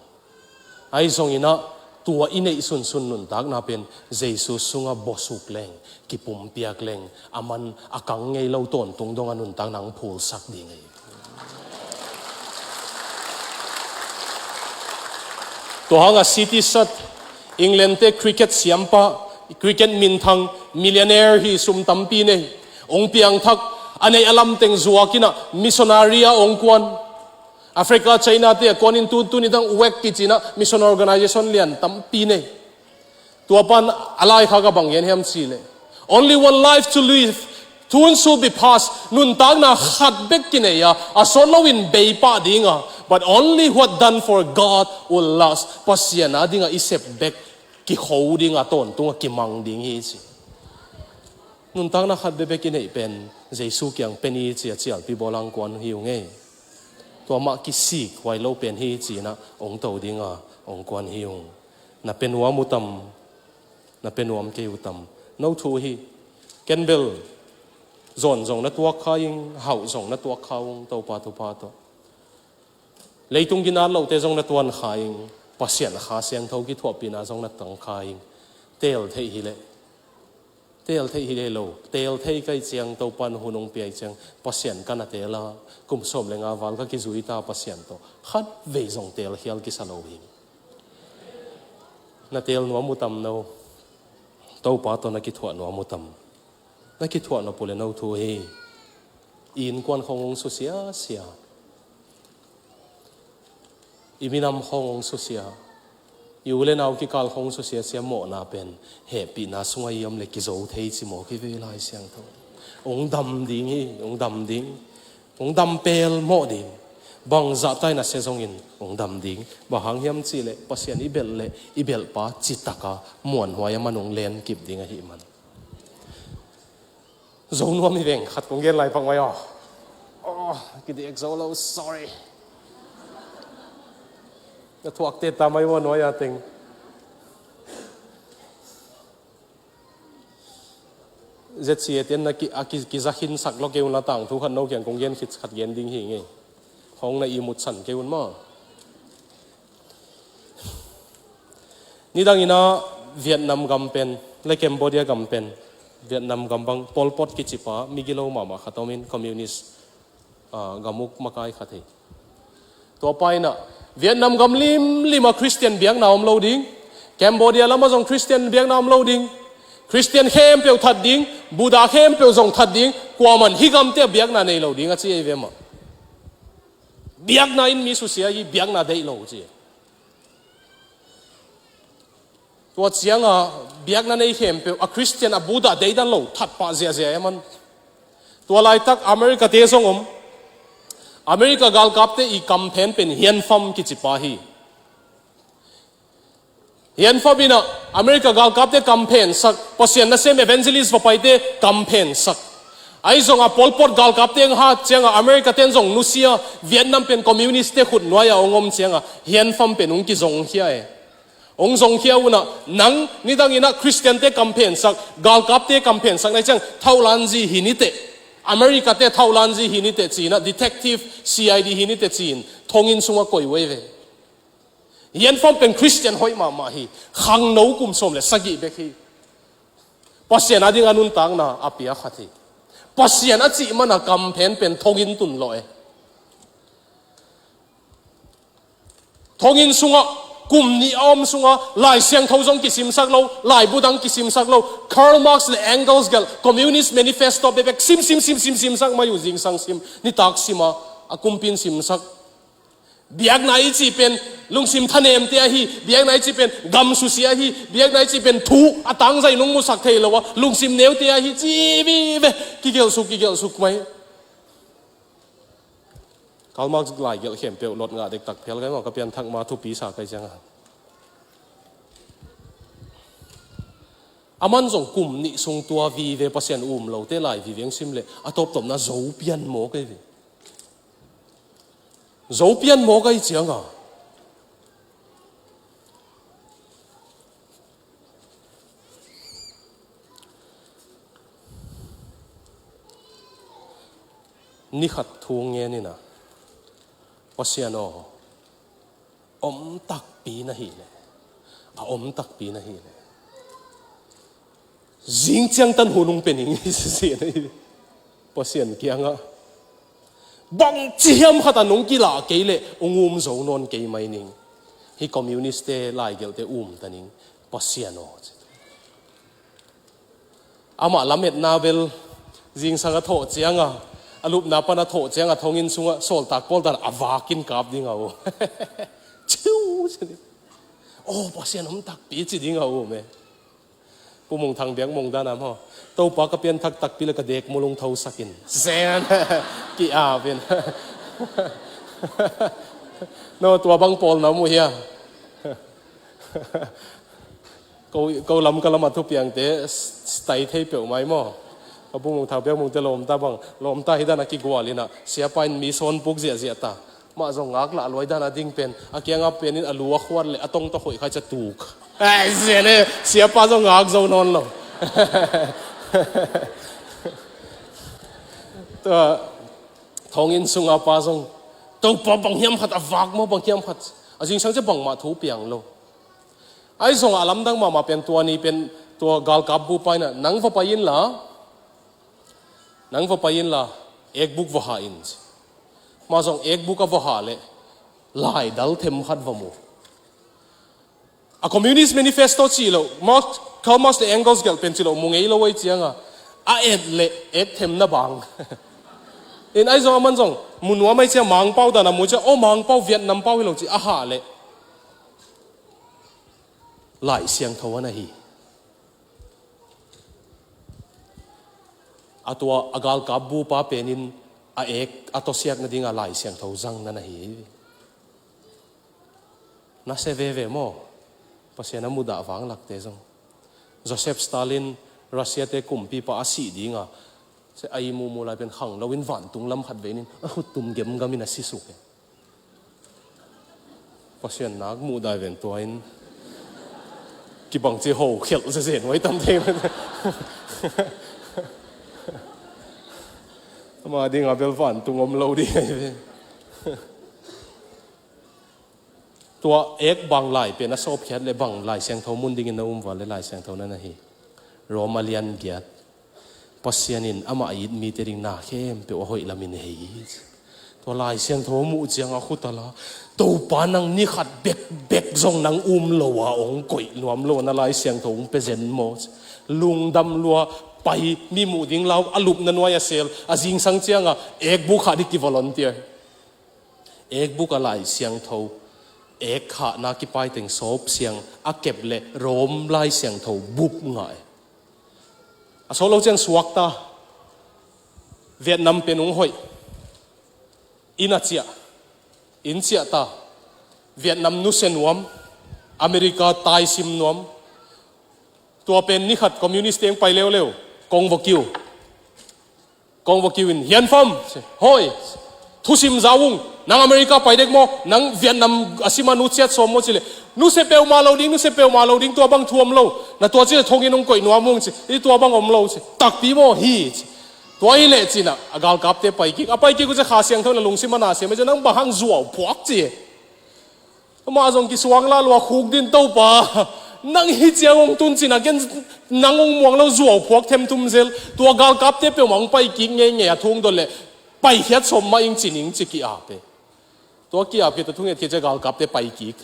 Ahi zongin ah tua i neih sunsun nuntakna pen Jesu sungah bosuk leng, kipumpiak leng, a man a kang ngei lo tawntung dongah nuntakna hong phulsak ding hi. Tua hangah C T Sat, England te cricket siampa, cricket minthang, millionaire hi, sum tampi nei. Hong piangthak, a neih a lamteng zuakin ah missionary ah hong kuan. Africa, China te a kuanin tu, tuni dang wek kici-in ah mission organization lian tampi nei. Tua pan a laikhak ah bang gen hiam cih leh, "Only one life to live, soon shall be past." Nuntakna khat bek kinei a, a sawt loin bei pah ding a, "But only what done for God will last." Pasian a dingah i sep bek kiho ding a, tawntungah kimang ding hi ci. Nuntakna khat bek bek i neih pen Jesu kiang pen i ci a cialpi bawl hong kuan hi ung ei. Tua mah kisik huai lo pen hi ci-in ah hong to ding a, hong kuan hi ung. Na pe nuam uh tam, na pe nuam kei uh tam. No thu hi. Ken bel zawn zong na tuak kha ing, hauh zong na tuak kha ung, Topa thupha tawh. Leitung ginat lote zong na tuan kha ing, Pasian Kha Siangtho kithuahpihna zong na tang kha ing. Teel theih hi leh, teel theih hi leh lo, teel thei ka hih ciang, Topa'n hun hong pia hi ciang, Pasian ka na teel a, kum sawm le nga val ka kizui ta Pasian tawh, khat vei zong teel khial kisa lo hi. Na teel nuam uh tam no? Topa tawh na kithuah nuam uh tam? Na kithuah nop uh leh no thu hi. I innkuan khawng hong susia sia, i minam khawng hong susia, i u le nau kikal khawng hong susia sia mawhna pen hehpihna sungah i om leh kizo thei ci maw, kivei Lai Siangtho. Hong dam ding hi, hong dam ding. Hong dam pelmawh ding. Bangzah tai na sia zongin hong dam ding. Bang hang hiam cih leh Pasian i belh leh i belhpa citak a muanhuai a man hong lenkip ding ahih man. Zo nuam hi veng, khat kong gen lai pak mai aw. Oh, kidiak zo lo, sorry. Na thuakte ta mai ua nuai a teng. Z C A ten na ki, a ki, kiza khinsak lo kei un la, tangthu khat no kiang kong gen khit khat gen ding hi ngei. Hong na ihmutsan kei un maw. Nidangin ah Vietnam gam pen le Cambodia gam pen, Vietnam gam bang Pol Pot kicipa migilo mahmah khat omin, communist, ah, gam uk makai khat hi. Tua pa in ah Vietnam gam limlim ah Christian biakna om lo ding, Cambodia lamah zong Christian biakna om lo ding, Christian khempeuh that ding, Buddha khempeuh zong that ding, kuaman hih gamte ah biakna nei lo ding a ci ei ve mah. Biakna in mi susia hi, biakna deih lo ci. Tua ciangah biakna nei khempeuh a Christian, a Buddha deidan lo that pah ziahziah e man. Tua laitak America te zong om. America galkapte i kamphen pen Hianfam kicipa hi. Hianfam in ah America galkapte kamphensak, Pasian nasem evangelist vapaite kamphensak. Ahi zongah Pol Pot galkapte hong hat ciangah America ten zong nusia, Vietnam pen communist te khut nuai-ah hong om ciangah Hianfam pen hong kizongkhia e. Hong zongkhia un ah, nang nidangin ah Christian te kamphensak, galkapte kamphensak na hih ciang thauhlanzi hi ni teh, America te thauhlanzi hi ni teh ci-in ah, detective, C I D hi ni teh ci-in thonginn sungah koih uh ei ve. Hianfam pen Christian hoih mahmah hi. Khangno kum sawm le sagih bek hi. Pasian a ding a nuntakna a pia khat hi. Pasian a cih mana kamphen pen thonginn tun lawh e. Thonginn sungah kum nih a om sungah Lai Siangtho zong kisimsak lo, laibu dang kisimsak lo, Karl Marx le Engels gelh Communist Manifesto bekbek sim, sim, sim, sim, simsak mai uh, zingsang sim, nitak sim a, a kumpi in simsak. Biakna i cih pen lungsim thanemte ahi, biakna i cih pen gam susia ahi, biakna i cih pen thu a tangzai nung musak thei lo a lungsim neute ahi ci vive, kigelhsuk, kigelhsuk mai. Karl Marx lai gelh khempeuh lot ngah dektak phial kai maw, ka pianthak ma thupi sa kai cianga. A man zong kum nih sung tua vive Pasian um lote lai vive hong sim leh a tawptawpna zo pian mawk ei ve. Zo pian mawk ei cianga. Ni khat thu ngen in ah, Pasian aw, om takpi na hih leh, a om takpi na hih leh, zing ciang tan hun hong pia ning hi, Pasian kiangah. Bangci hiam khat a nong kilah kei leh hong um zo nawn kei mai ning. Hih communist-te laigelhte um ta ning, Pasian aw, ci. Amah lametna bel zingsang a thawh cianga, a lupna pan a thawh cianga thonginn sungah sawltak pawl dan a vakin kap ding a um. Ciu, ci ding. Aw, Pasian om takpi ci ding a um e. Pu Mung Thang Biak Mung dan a maw, Topa ka pianthak takpi le ka dekmul hong thosakin, zen, ki-apin. No, tua bang pawl na mu hia? Ko, ko lam ka lam a thupiangte s-, s-, tai thei peuh mai maw? Ka Pu Mung Thang Biak Mungte lawmta bang, lawmta hi dan a kigual in ah, siapa in mi sawn puk ziahziah ta. Mah zong ngak lah luai dan a ding pen, a kiangah pen in a lu a khuat le a tong tawh hoih khai ca tuk. Ai, zen e, siapa zong ngak zo nawn lo. Tua, thonginn sunga pa zong, Topa bang hiam khat a vak maw, bang hiam khat. A zingsang ciang bangmah thu piang lo. Ahi zongah a lamdang mahmah pen tua ni pen tua galkap bupa in ah, nang va pai inla, nang va pai inla, ekbuk va hah in, ci. Mah zong ekbuk a va hah leh, laidal them khat va mu. A Communist Manifesto cih loh, Marx, Karl Marx le Engels gelh pen cih loh, mu ngei lo ei cianga, a et leh ek themna bang. In ahi zong aman zong, mu nuam ei ciang Mangpau dan a mu ciang, aw Mangpau Vietnam pau hi lo ci a hah leh, Lai Siangtho a na hi. A tua a galkap bupa pen in a ek a tawsiak nadinga Lai Siangtho zang na na hi. Na sia veve maw? Pasian a mudah vanglakte zong. Joseph Stalin, Russia-te kumpipa a sih dinga, sia a ihmu mu lai pen khanglo in vantung lam khat ve in a khuttum gemgam in a sisuk e. Pasian nak muh dai ven tua in kibang ci ho khelh zezen huai tam thei. Ama dinga bel vantung om lo ding ahi ve. Tua ek bang lai pen a sawpkhiat le bang Lai Siangtho mun dingin na um val le Lai Siangtho na na hi. Rom a lian giat. Pasian in amah a it mite ding na khempeuh a hoih lamin hei hi. Tua Lai Siangtho a muh cianga khut a la, Topa nang ni khat bekbek zong nang um lo a hong koih nuam lo na Lai Siangtho hong pia zen maw? Lungdam lua pai, mi muh ding lau a lupna nuai a sel, a zingsang cianga ekbuk hah ding ki volunteer. Ekbuk a Lai Siangtho, ek hahna kipaiteng sawp siang a kep le Rom Lai Siangtho bup ngah e. A sawt lo ciang suakta, Vietnam pen hong hoih. Inn a ciah, inn ciah ta. Vietnam nusia nuam, America taisim nuam. Tua pen ni khat communist teng pai leuleu, kong va kiu. Kong va kiu in, Hian Fam, ci. Hoi, thusim za ung, nang America pai dek maw, nang Vietnam a sima nu ciat sawm maw ci leh, nusia peuhmah lo ding, nusia peuhmah lo ding, tua bang thu om lo, na tua ci leh thonginn hong koih nuam ung ci, i tua bang om lo ci, takpi maw hi ci. Tua hi leh ci-in ah, a galkapte pai kik, a pai kik uh ci Kha Siangtho in a lungsim a na siam, ci nang bang hang zuau phuak ci. Amah zong kisuang lah lua khuk din Topa. Nang hi ciang hong tun ci-in a gen nang hong muang lo zuau phuak themthum zel. Tua galkapte peuhmah hong pai kik ngeingei a thu hong dot leh paikhiat sawm mah ing ci ning ci ki-ap e. Tua ki-ap khit a thunget khit ciang galkapte pai kik.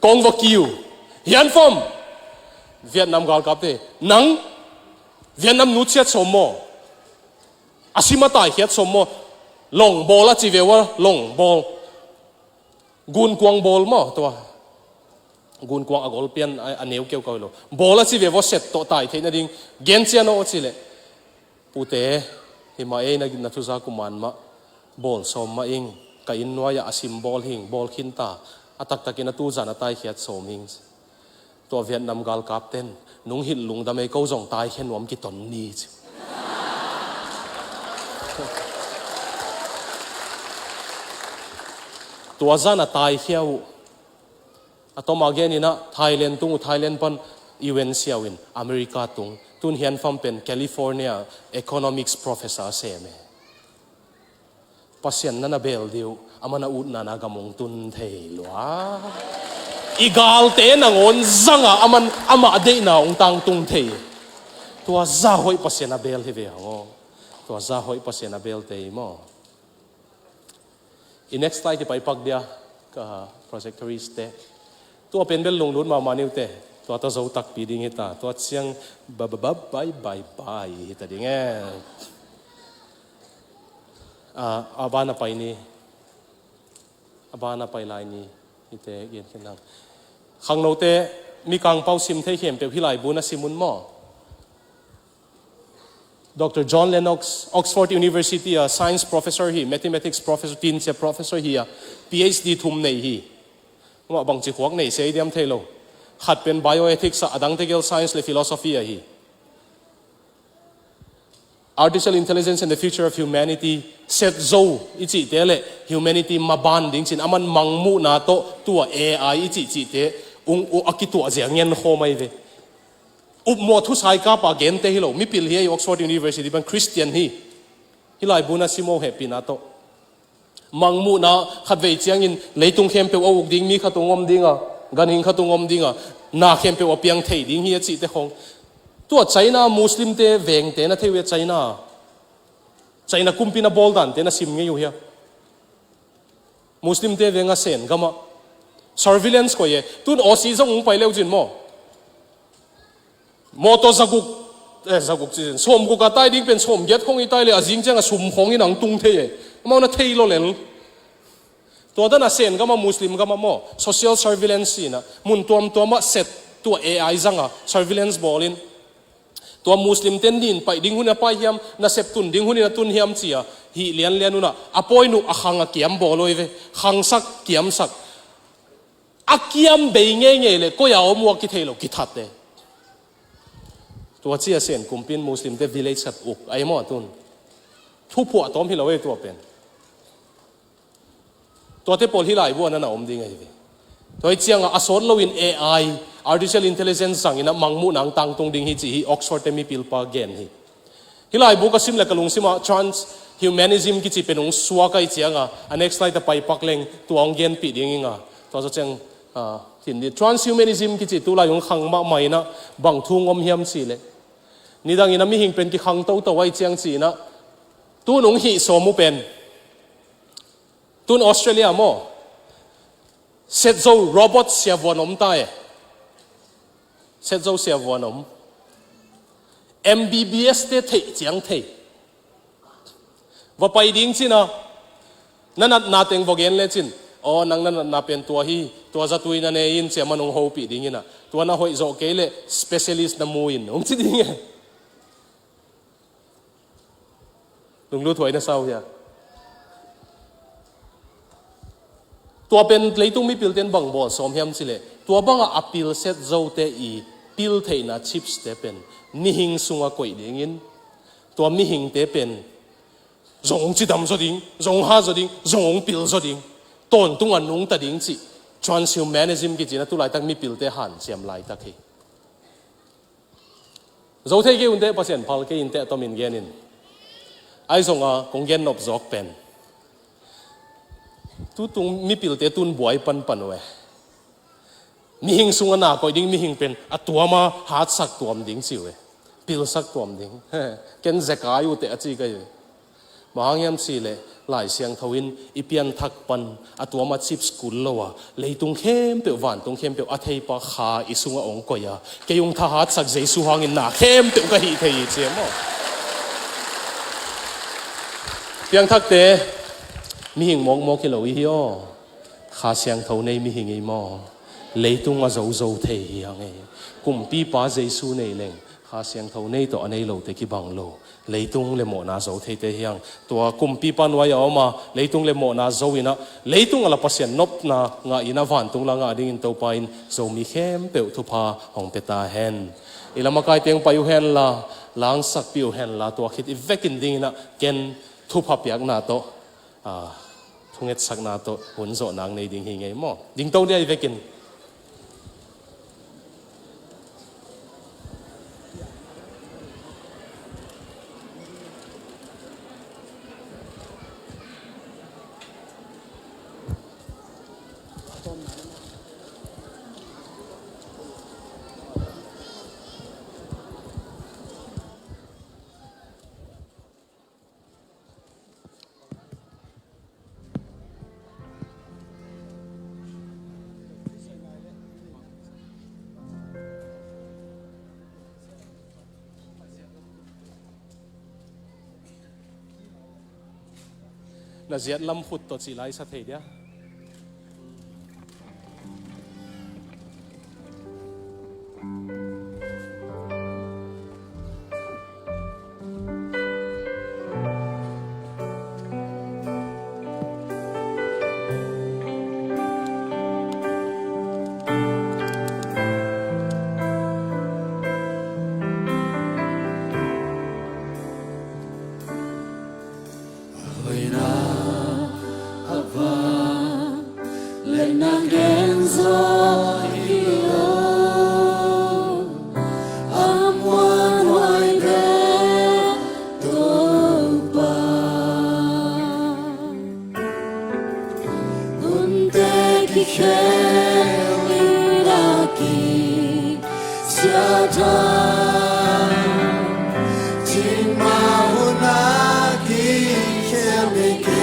Kong va kiu. Hian Fam. Vietnam galkapte. Nang Vietnam nu ciat sawm maw? A sima taikhiat sawm maw? Long bawl a ci ve uh a, long bawl. Gunkuang bawl maw, tua. Gunkuang a gol pian a, a neu keuhkeuh lo. Bawl a ci ve uh a, set tawh tai theih nading. Gen cian aw ci leh. Pute, hi mah ei na, na thuza kuman mah. Bawl sawm mah ing. Ka inn nuai-ah a sim bawl hing, bawl khin ta. A taktakin a tuzan a taikhiat sawm hing. Tua Vietnam galkapten, nung hilh lungdam ei, ko zong taikhia nuam kiton ni ci. Tua zan a taikhia uh. A tawm a gen in ah Thailand tung uh, Thailand pan U N siau in America tung, tun Hian Fam pen California economics professor sem e. Pasian na na bel dih uh, aman a utna na gam hong tun thei lua. I galte nangawn zanga aman amah deihna hong tangtung thei. Tua zah hoih Pasian a bel hi ve hang aw. Tua zah hoih Pasian a bel thei maw. I next slide i pai pak dia, ka projectorist te. Tua pen bel lunglut mahmah ni uh te. Tua ta zo takpi ding hi ta. Tua ciang ba ba ba bai bai bai hi ta ding e. A, a ban a pai ni. A ban a pai lai ni. Hite gen khin lang. Khangnote, Mikang pau sim thei khempeuh hih laibu na sim un maw. Doctor John Lennox, Oxford University a science professor hi, mathematics professor, tinsia professor hi a, P H D thum nei hi. Amah bangci khuak nei sia i diam thei lo. Khat pen bioethics a, a dangte gel science le philosophy a hi. Artificial intelligence and the future of humanity, set zo i cihte le humanity maban ding cin, aman mangmuhna tawh tua A I i cih cihte ung, ung a kituah zia ngen khawm ahi ve. Upmawh thusai kapa gente hi lo, mipil hi a, i Oxford University pan Christian hi. Hih laibu na sim uh hehpihna tawh. Mangmuhna khatvei ciangin leitung khempeuh a uk ding, mi khat ung om dinga, ganhing khat ung om dinga, na khempeuh a piang thei ding hi a cihte khong. Tua China Muslimte vengte na thei uh hia China? China kumpi na bawl dante na sim ngei uh hia? Muslimte veng a Sen gamah surveillance koih e. Tun Aussie zong ung pai leu cin maw. Mawtaw zaguk, eh, zaguk cin, sawmguk a tai ding pen sawmgiat khong i tai le a zing ciang a sum khong in ang tung thei e. Amau na thei lo lel. Tua dan a Sen gamah Muslim gamah maw, social surveillance ina mun tuamtuamah set tua A I zanga surveillance bawlin. Tua Muslim ten nin paih ding hun a pai hiam, nasep tun ding hun in a tun hiam cia, hih lianlian unah a pawi nuh a khang a kiam bawl uh hi ve, khangsak, kiamsak. A kiam bei ngeingei le koi a om uh a kithei lo, kithat e. Tua cia Sen kumpin Muslimte village khat uk ahi maw a tun. Thuphuah tawm hi lo e tua pen. Tuate pawl hih laibu a na na om ding ahi ve. Tua hi cianga a sawt loin A I, artificial intelligence zangin a mangmuh nang tangtung ding hi ci hi Oxford te mipilpa gen hi. Hih laibu ka sim le ka lungsimah transhumanism kici pen hong suak ahi cianga, a next slide a pai pak leng tua hong genpih ding inga. Tua zaw ciang, ah, tin di. Transhumanism kici tulai hong khang mahmah inah bang thu hong om hiam cih leh. Nidangin a mihing pen kikhang toto ahi ciang cihinah. Tun hong hih sawm uh pen. Tun Australia maw. Set zo robot siavuan om ta e. Set zo siavuan om. M B B S te theih ciang thei. Va pai ding cina. Na natna teng va gen le cin. Aw, nang na natna pen tua hi, tua zatui na ne in cia man hong hopih ding inah. Tua na hoih zawh kei le specialist na mu in. Hong ci ding e. Lunglut huai na sau hia. Tua pen leitung mipilte in bang bawl sawm hiam cileh. Tua bangah a pilset zote i pil theihna chips te pen mihing sungah koih dingin. Tua mihingte pen zong cidam zaw ding, zong ha zaw ding, zong pil zaw ding. Tawntung a nungta ding cih. Transhumanism kicina tulaitak mipilte hanciam laitak hi. Zo thei kei unteh, Pasian phal kei inteh, tomin genin. Ai zonga kong gen nop zawk pen. Tutung mipilte tun buai panpan uh e. Mihing sunga na koih ding mihing pen a tuama hatsak tuam ding ci uh e. Pilsak tuam ding. Ken zekai uh teh a ci kai uh e. Bang hang hiam cih leh Lai Siangtho in i pianthak pan a tuama chips kul lo a, leitung khempeuh, vantung khempeuh a theipa Kha i sungah hong koih a, kei hong thahatsak Jesu hangin na khempeuh ka hih thei hi ci e maw? Piangthakte, mihing mawkmawk hi lo i hi aw. Kha Siangtho nei mihing i maw? Leitung a zozo thei hi hang e. Kumpipa Jesu nei leng Kha Siangtho nei tawh a nei lote kibang lo. Leitung le mawhna zo theite hi hang. Tua kumpipa nuai a om a, leitung le mawhna zo inah, leitung a la Pasian nopna ngah inah, vantung la ngah dingin Topa in Zomi khempeuh thupha hong pia ta hen. I lamakaite hong pai uh henla, langsakpih uh henla, tua khit i vekin ding inah, ken thupha piakna tawh, a, thungetsakna tawh hun zawhna hong nei ding hi ngei maw? Dingto dia i vekin. Na ziat lam khut tawh cih lai sa thei dia. Hoihna a vang le na gen zaw hi lo, a muanhuai bek Topa. Hunte kikhel in a kisiat a, cingmah hun a kikhel ni kei.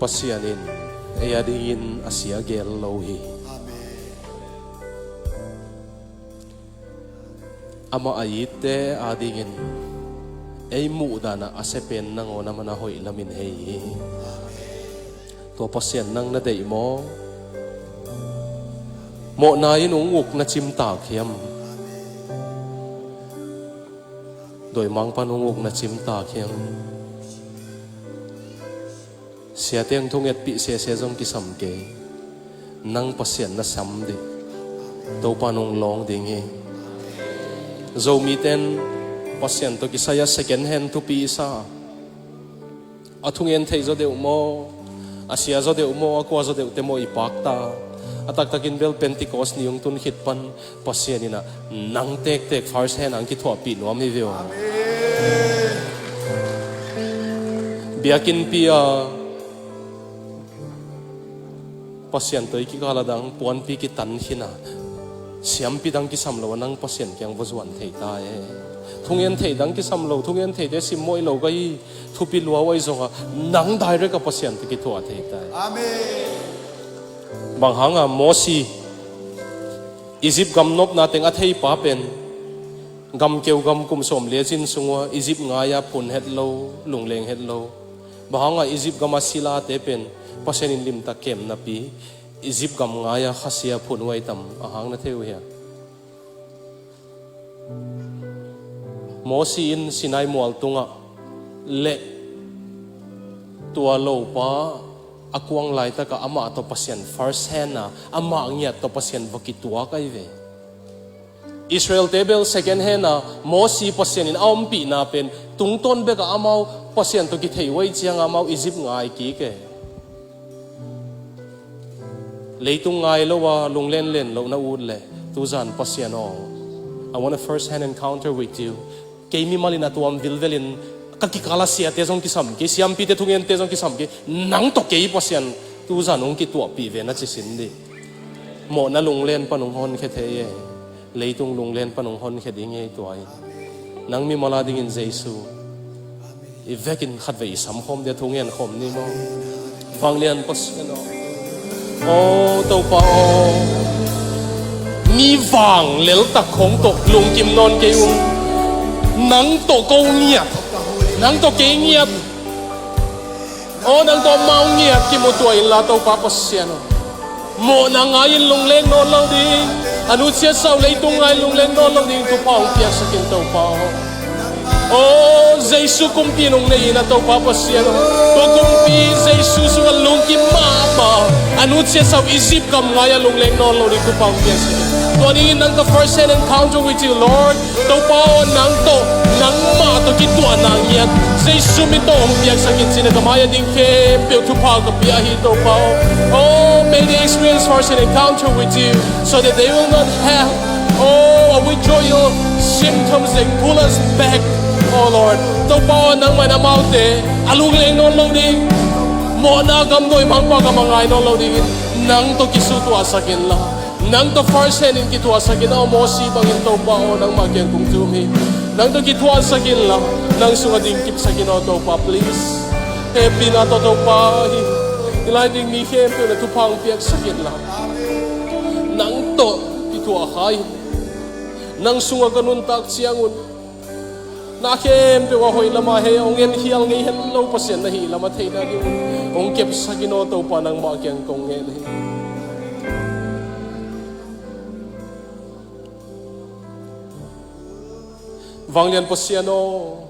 Pasian in ei adingin a sia gel lo hi. Amah a itte adingin ei muhdanah a sia pen nangawn a man a hoih lamin hei hi. Tua Pasian nang na deih maw? Mawhna in hong uk na cimtak hiam? Dawimangpan hong uk na cimtak hiam? Siate hong thungetpih sese zong kisam kei. Nang Pasian na sam dih. Topa nong lawng ding hi. Zomite in Pasian tawh kisai a second hand thupi i sa. A thungen thei zaw deuh maw? A sia zaw deuh maw? A kua zaw deuh te maw i pakta? A taktakin bel Pentecost ni hong tun khit pan Pasian in ah nang tektek first hand ah hong kithuahpih nuam hi ve aw. Biakinnpi a Pasian tawh i kikal a dang puanpi kitan khin a, siampi dang kisam lo a nang Pasian kiang va zuan thei ta e. Thungen thei dang kisam lo, thungen theite simmawh i lo ka hi, thupi lua uh ahi zongah nang direct a Pasian tawh kithuah thei ta e. Bang hanga Mosi, Egypt gam nopna teng a theipa pen, gam keu gam kum sawm le zin sungua Egypt ngai-a phun het lo, lungleng het lo. Bang hanga Egypt gama silate pen Pasian in limtak kem napi Egypt gam ngai-a khasia phun uh ahi tam a hang na thei uh hia? Mosi in Sinai mual tungah le tua lopa a kuang laitakah amah tawh Pasian first hand a, amah ngiat tawh Pasian va kituak ahi ve. Israelte bel second hand a Mosi Pasian in a ompihna pen tungtawn bekah amau Pasian tawh kithei uh ahi cianga amau Egypt ngai kik e. Leitung ngai lo a lunglenlen loh na ut leh, tuzan Pasian aw, I want a first hand encounter with you. Kei mimal in a tuam vilvelin ka kikal a siate zong kisam kei, siampite thungente zong kisam kei, nang tawh kei Pasian tuzan hong kituahpih ve na ci sin dih. Mawhna lunglen pan hong honkhia thei e. Leitung lunglen pan hong honkhia ding hi ei tua hi. Nang mimal a dingin Jesu i vekin khatvei i samkhawm dia thu ngen khawm ni maw? Vanglian Pasian aw. Aw Topa aw, mi vanglel tak khong tawh lungkim nawn kei ung. Nang tawh ko ngiat, nang tawh kei ngiat. Aw, nang tawh amau ngiat kimutuah inla Topa Pasian aw, mawhna ngai-in lungleng nawn lo ding, a nutsiatsa uh leitung ngai-in lungleng nawn lo ding thupha hong piaksak in Topa aw. Aw, Jesu kumpi nong nei in a Topa Pasian aw, tua kumpi Jesu sungah lungkim mahmah a nutsiatsa uh Egypt gam ngai-a lungleng nawn lo ding thupha hong piaksak in. Tua dingin nang tawh first hand encounter with you, Lord. Topa aw, nang tawh nangmah tawh kituahna ngiat Jesu min tawh hong piaksak in cih na ka mai-ah ding khempeuh thupha ka pia hi Topa aw. Oh, may they experience first an encounter with you so that they will not have, oh, a withdrawal symptoms that pull us back, oh Lord. Topa aw, nangmah in amaute a lungleng nawn lo ding, mawhna gam dawimangpa gam a ngai nawn lo dingin nang tawh kisutuahsak inla. Nang tawh first hand in kithuahsak in aw, Mosi bangin Topa aw, nangmah kiang kong thum hi. Nang tawh kithuahsak inla, nang sungah dingkipsak in aw Topa, please. Hehpihna tawh Topa hi. I lai ding mi khempeuh na thupha hong piaksak inla, nang tawh kithuah kha in. Nang sungah ka nuntak ciangun na khempeuh a hoih lamah hei hong en khial ngei het lo Pasian na hih lamah theihna ding un hong kepsak in aw Topa, nangmah kiang kong ngen hi. Vanglian Pasian aw,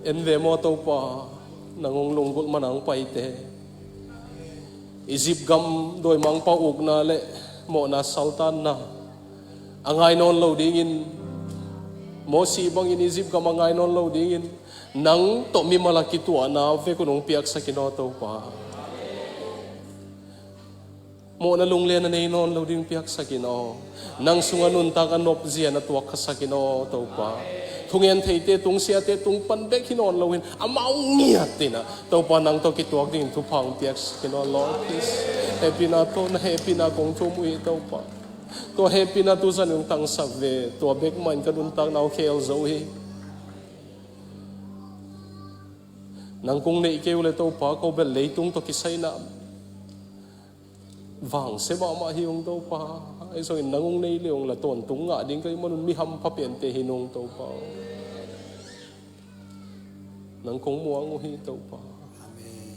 en ve maw Topa, nang hong lunggulh man a hong paite. Egypt gam dawimangpa ukna le mawhna saltanna a ngai nawn lo dingin, Mosi bangin Egypt gam a ngai nawn lo dingin, nang tawh mimal a kituahna vekun hong piaksak in aw Topa. Mawhna lunglen a nei nawn lo ding piaksak in aw. Nang sungah nuntak a nopzia na tuak khasak in aw Topa. Thungen theite tung, siate tung pan bek hi nawn loin amau ngiat in ah Topa, nang tawh kituak dingin thupha hong piaksak in aw Lord, please. Hehpihna tawh, na hehpihna kong thum uh hi Topa. Tua hehpihna tuzan hong tangsak ve, tua bek mah in ka nuntakna uh khel zo hi. Nang kong neih kei uh le Topa, ko bel leitung tawh kisai na vangsia mahmah hi ung Topa. Ahi zongin nang hong nei le ung la tawntung ngah ding ka hih manun mi hampha piante hi nung Topa. Nang kong muang uh hi Topa. Amen.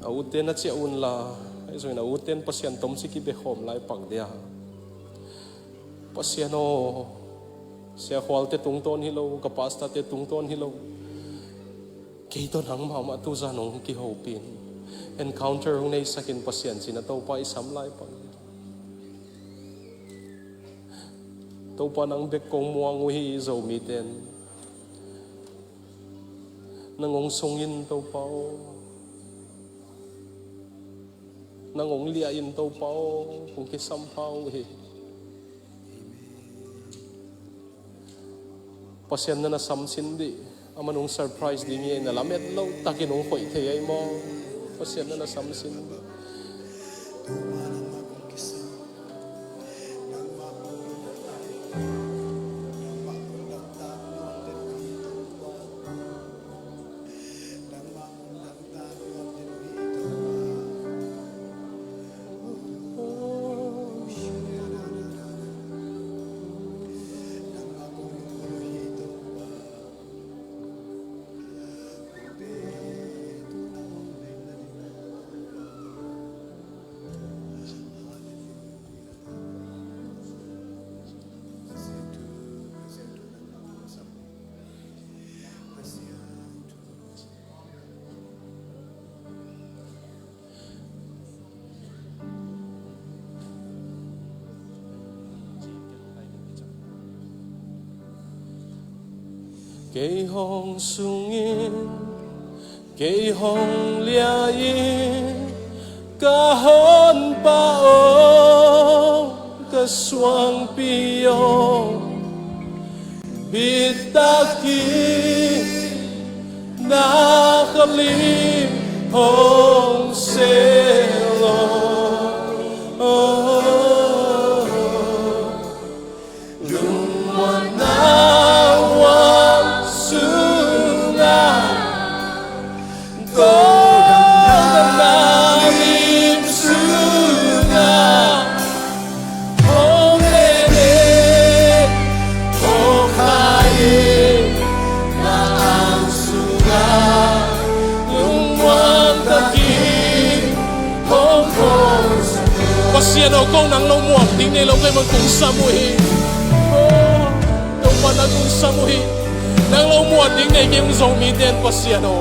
A ute na ciah un la, ahi zongin a ute in Pasian tomsi kibekhawm lai pak dia. Pasian aw, Sia Khualte tungtawn hi lo, ka pastorte tungtawn hi lo. Kei tawh nang mahmah tuzan hong kihopin. Encounter hong neisakin Pasian cina Topa i sam lai pak dia. Topa nang bek kong muang uh hi Zomite in. Nang hong sungin Topa aw. Nang hong liahin Topa aw. Kong kisampha uh hi. Pasian na na samsin dih. Aman hong surprise ding hi na lamet lo takin hong khoih thei ahi maw. Pasian na na samsin dih. Kei hong sungin, kei hong liain, ka honpa aw, ka suangpi aw. Bitak in na ka lim hong selo. Lungmuanna huang sungah, ko na lim sungah. Pasian aw, ko nang lo muan ding nei lo kei man kong sam uh hi. Oh, Topa nang kong sam uh hi. Nang lo muan ding nei kei hong zong mite in Pasian aw.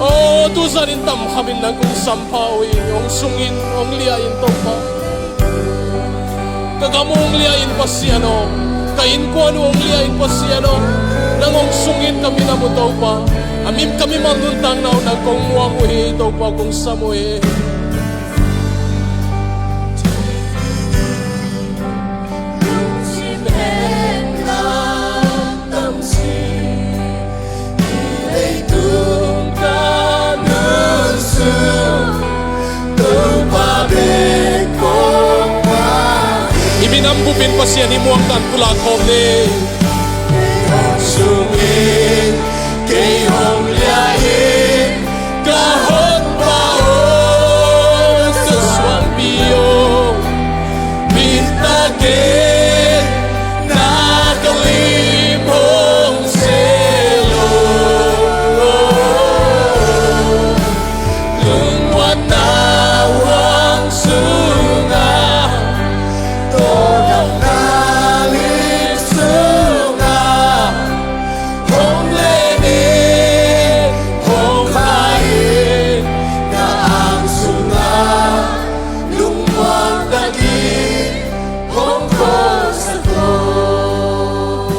Oh, tuzan in tamkhamin nang kong sam pha uh hi, hong sungin, hong liain Topa. Ka gam uh hong liain Pasian aw, ka innkuan uh hong liain Pasian aw, nang hong sungin ka minam uh Topa. A mim ka mimal nuntakna uh nang kong muang uh hi, Topa kong sam uh hi. I minam bupin Pasian i muangtan pulak khawm ni. Sungin kei hong liain ka honpa aw, ka suangpi aw. Bitak in na ka lim hong selo. Lungmuanna huang sungah, tawldamna lim sungah. Hong len in, hong khai in, na ang sungah lungmuang takin hong kawlsak aw.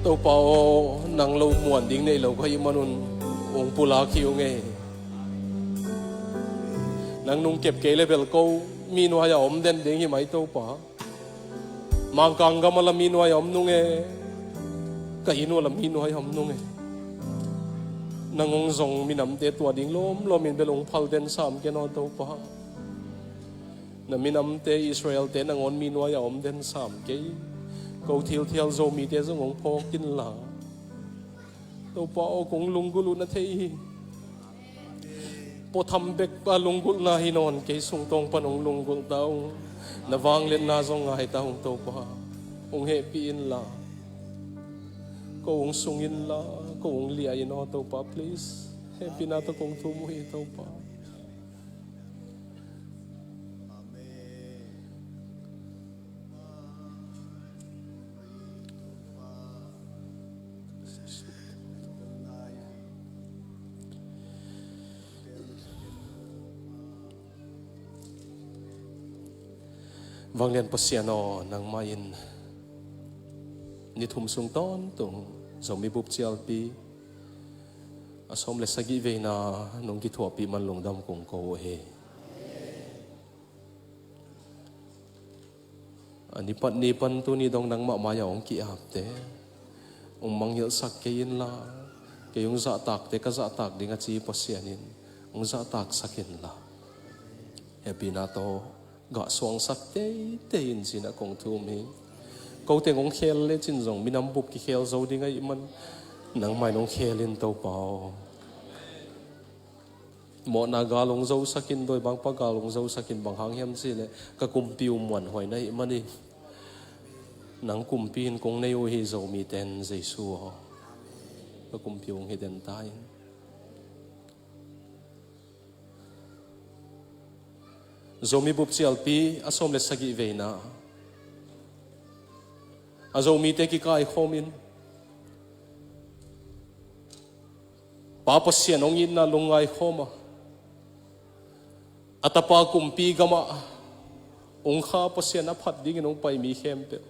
Topa aw, nang lo muan ding nei lo ka hih manun hong pulak hi ung ei. Nang nung kep kei le bel ko mi nuai-a om den ding hi mai Topa. Mangkang gam ah la mi nuai a om nung e. Ka inn uh ah la mi nuai a om nung e. Nang hong zong minamte tua ding lawmlawm in bel hong phal den sam ken aw Topa. Na minamte Israel-te nangawn mi nuai a om den sam kei. Ko thilthial Zomite zong hong phawk inla, Topa aw, kong lunggulh uh na thei hi. Pawtham bek pa lunggulhna hi nawn, kei sung tawng pan hong lunggulh ta ung. Na vangliatna zong ngai ta ung Topa. Hong hehpih inla, ko hong sung inla, ko hong liah in aw Topa, please. Hehpihna tawh kong thum uh hi Topa. Vanglian Pasian aw, nangmah in ni thum sung tawntung Zomi Bup Cialpi a sawm le sagih veina nong kithuahpih man lungdam kong ko uh hi. A ni pan, ni pan tuni dong nangmah mai-ah hong ki-apte hong mangngilhsak kei inla, kei hong zahtakte ka zahtak ding a ci Pasian in hong zahtaksak inla, hehpihna tawh gah suangsak teitei in ci-in ah kong thum hi. Ko teng hong khel lecin zong minam bup kikhel zo ding ahih man, nangmah in hong khel in Topa aw. Mawhna gal hong zosak in, dawibangpa gal hong zosak in, bang hang hiam cih leh ka kumpi uh muanhuai na hih manin, nang kumpi in kong nei uh hi Zomite in Jesu aw. Ka kumpi uh hong hi den ta in. Zomi Bup Cialpi a sawm le sagih veina, a Zomite kikaikhawm in Pa Pasian hong itna lungngai khawm a, a Tapa kumpi gamah hong kha Pasian a phat dingin hong pai mi khempeuh,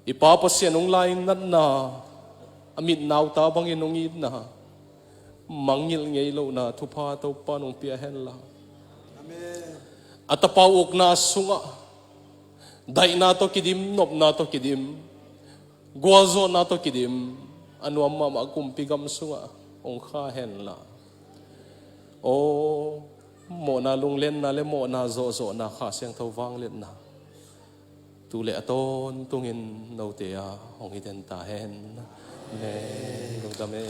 i Pa Pasian hong lainatna, a mit nauta bangin hong itna, mangngilh ngei lohna thupha Topa in hong pia henla. Amen. A Tapa uh ukna sungah daihna tawh kidim, nopna tawh kidim, gualzawhna tawh kidim, a nuam mahmah kumpi gam sungah hong kha henla. Aw, mawhna lunglenna le mawhna zawhzawhna, Kha Siangtho vangliatna, tu le a tawntungin note a hong hi den ta hen. Amen. Lungdam e.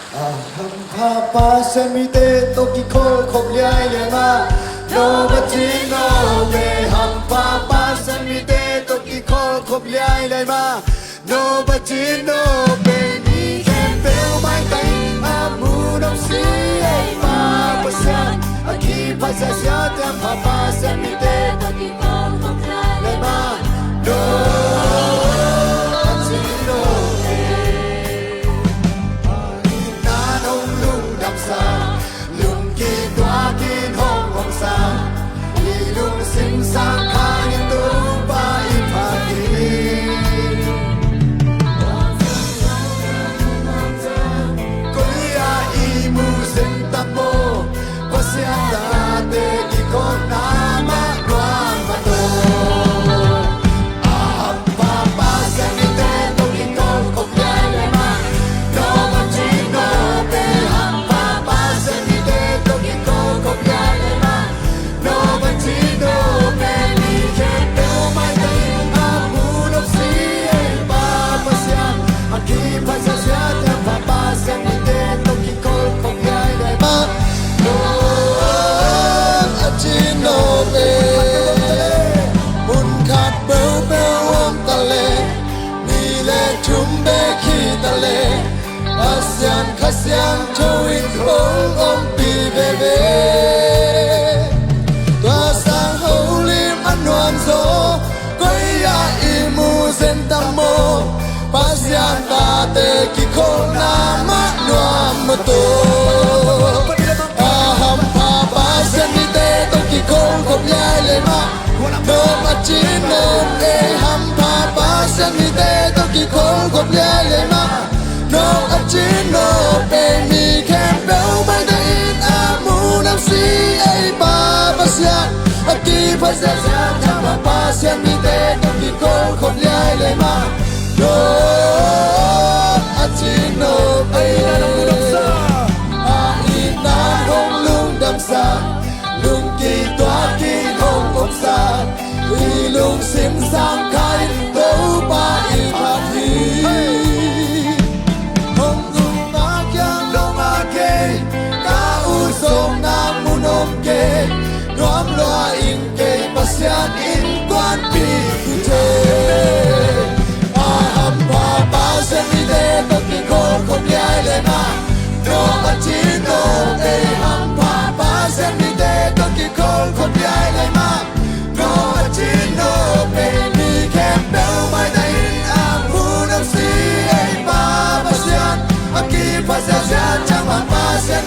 A hampha Pasian mite tawh kikholhkhop liailiai mah, no bacin no pe. Hampha Pasian mite tawh kikholhkhop liailiai mah, no bacin no pe. Mi khempeuh maitang in a mu nopsi ei Pa Pasian, a kiphasia siate hampha Pasian mite tawh kikholhkhop liailiai mah, no bacin no pe. Itna in hong lungdamsak, lungkituak in hong omsak, i lungsim sang khang in Topa i phat hi. Koi-ah i mu zen tam maw, Pasian tate kikholhna mah nuam mah tawh. A hampha Pasian mite tawh kikholhkhop liailiai mah, no bacin no pe. Hampha Pasian mite tawh kikholhkhop liailiai mah, no bacin no pe. Mi khempeuh maitang in a mu nopsi ei Pa Pasian, a kiphasia siate hampha Pasian mite tawh kikholhkhop liailiai mah, no bacin no pe. Mun khat peuhpeuh om ta leh, ni le thum bek hi ta leh, Pasian Kha Siangtho in hong ompih veve. Tua sang holim a nuam zaw, koi-ah i mu zen tam maw, Pasian tate kikholhna mah nuam mah tawh. A hampha Pasian mite tawh kikholhkhop liailiai mah, no bacin no pe. Hampha Pasian mite tawh kikholhkhop liailiai mah, no bacin no pe. Mi khempeuh maitang in a mu nopsi ei Pa Pasian, a kiphasia siate hampha Pasian mite tawh kikholhkhop liailiai mah, no bacin no pe. A itna in hong lungdamsak, lungkituak in hong omsak, sang kha in Topa i phat hi. Hong zong a kiang dong a kei, ka ut zong na mun om kei, nuam lua ing kei Pasian innkuanpih hi thei. A hampha Pasian mite tawh kikhol khop liai lei mah, no a ci no kei hampha Pasian mite tawh kikhol khop liai lei mah. No a ci no kei mi khempeuh mai ta in a hun a si ei Pa Pasian a kipha siasia ciang ma Pasian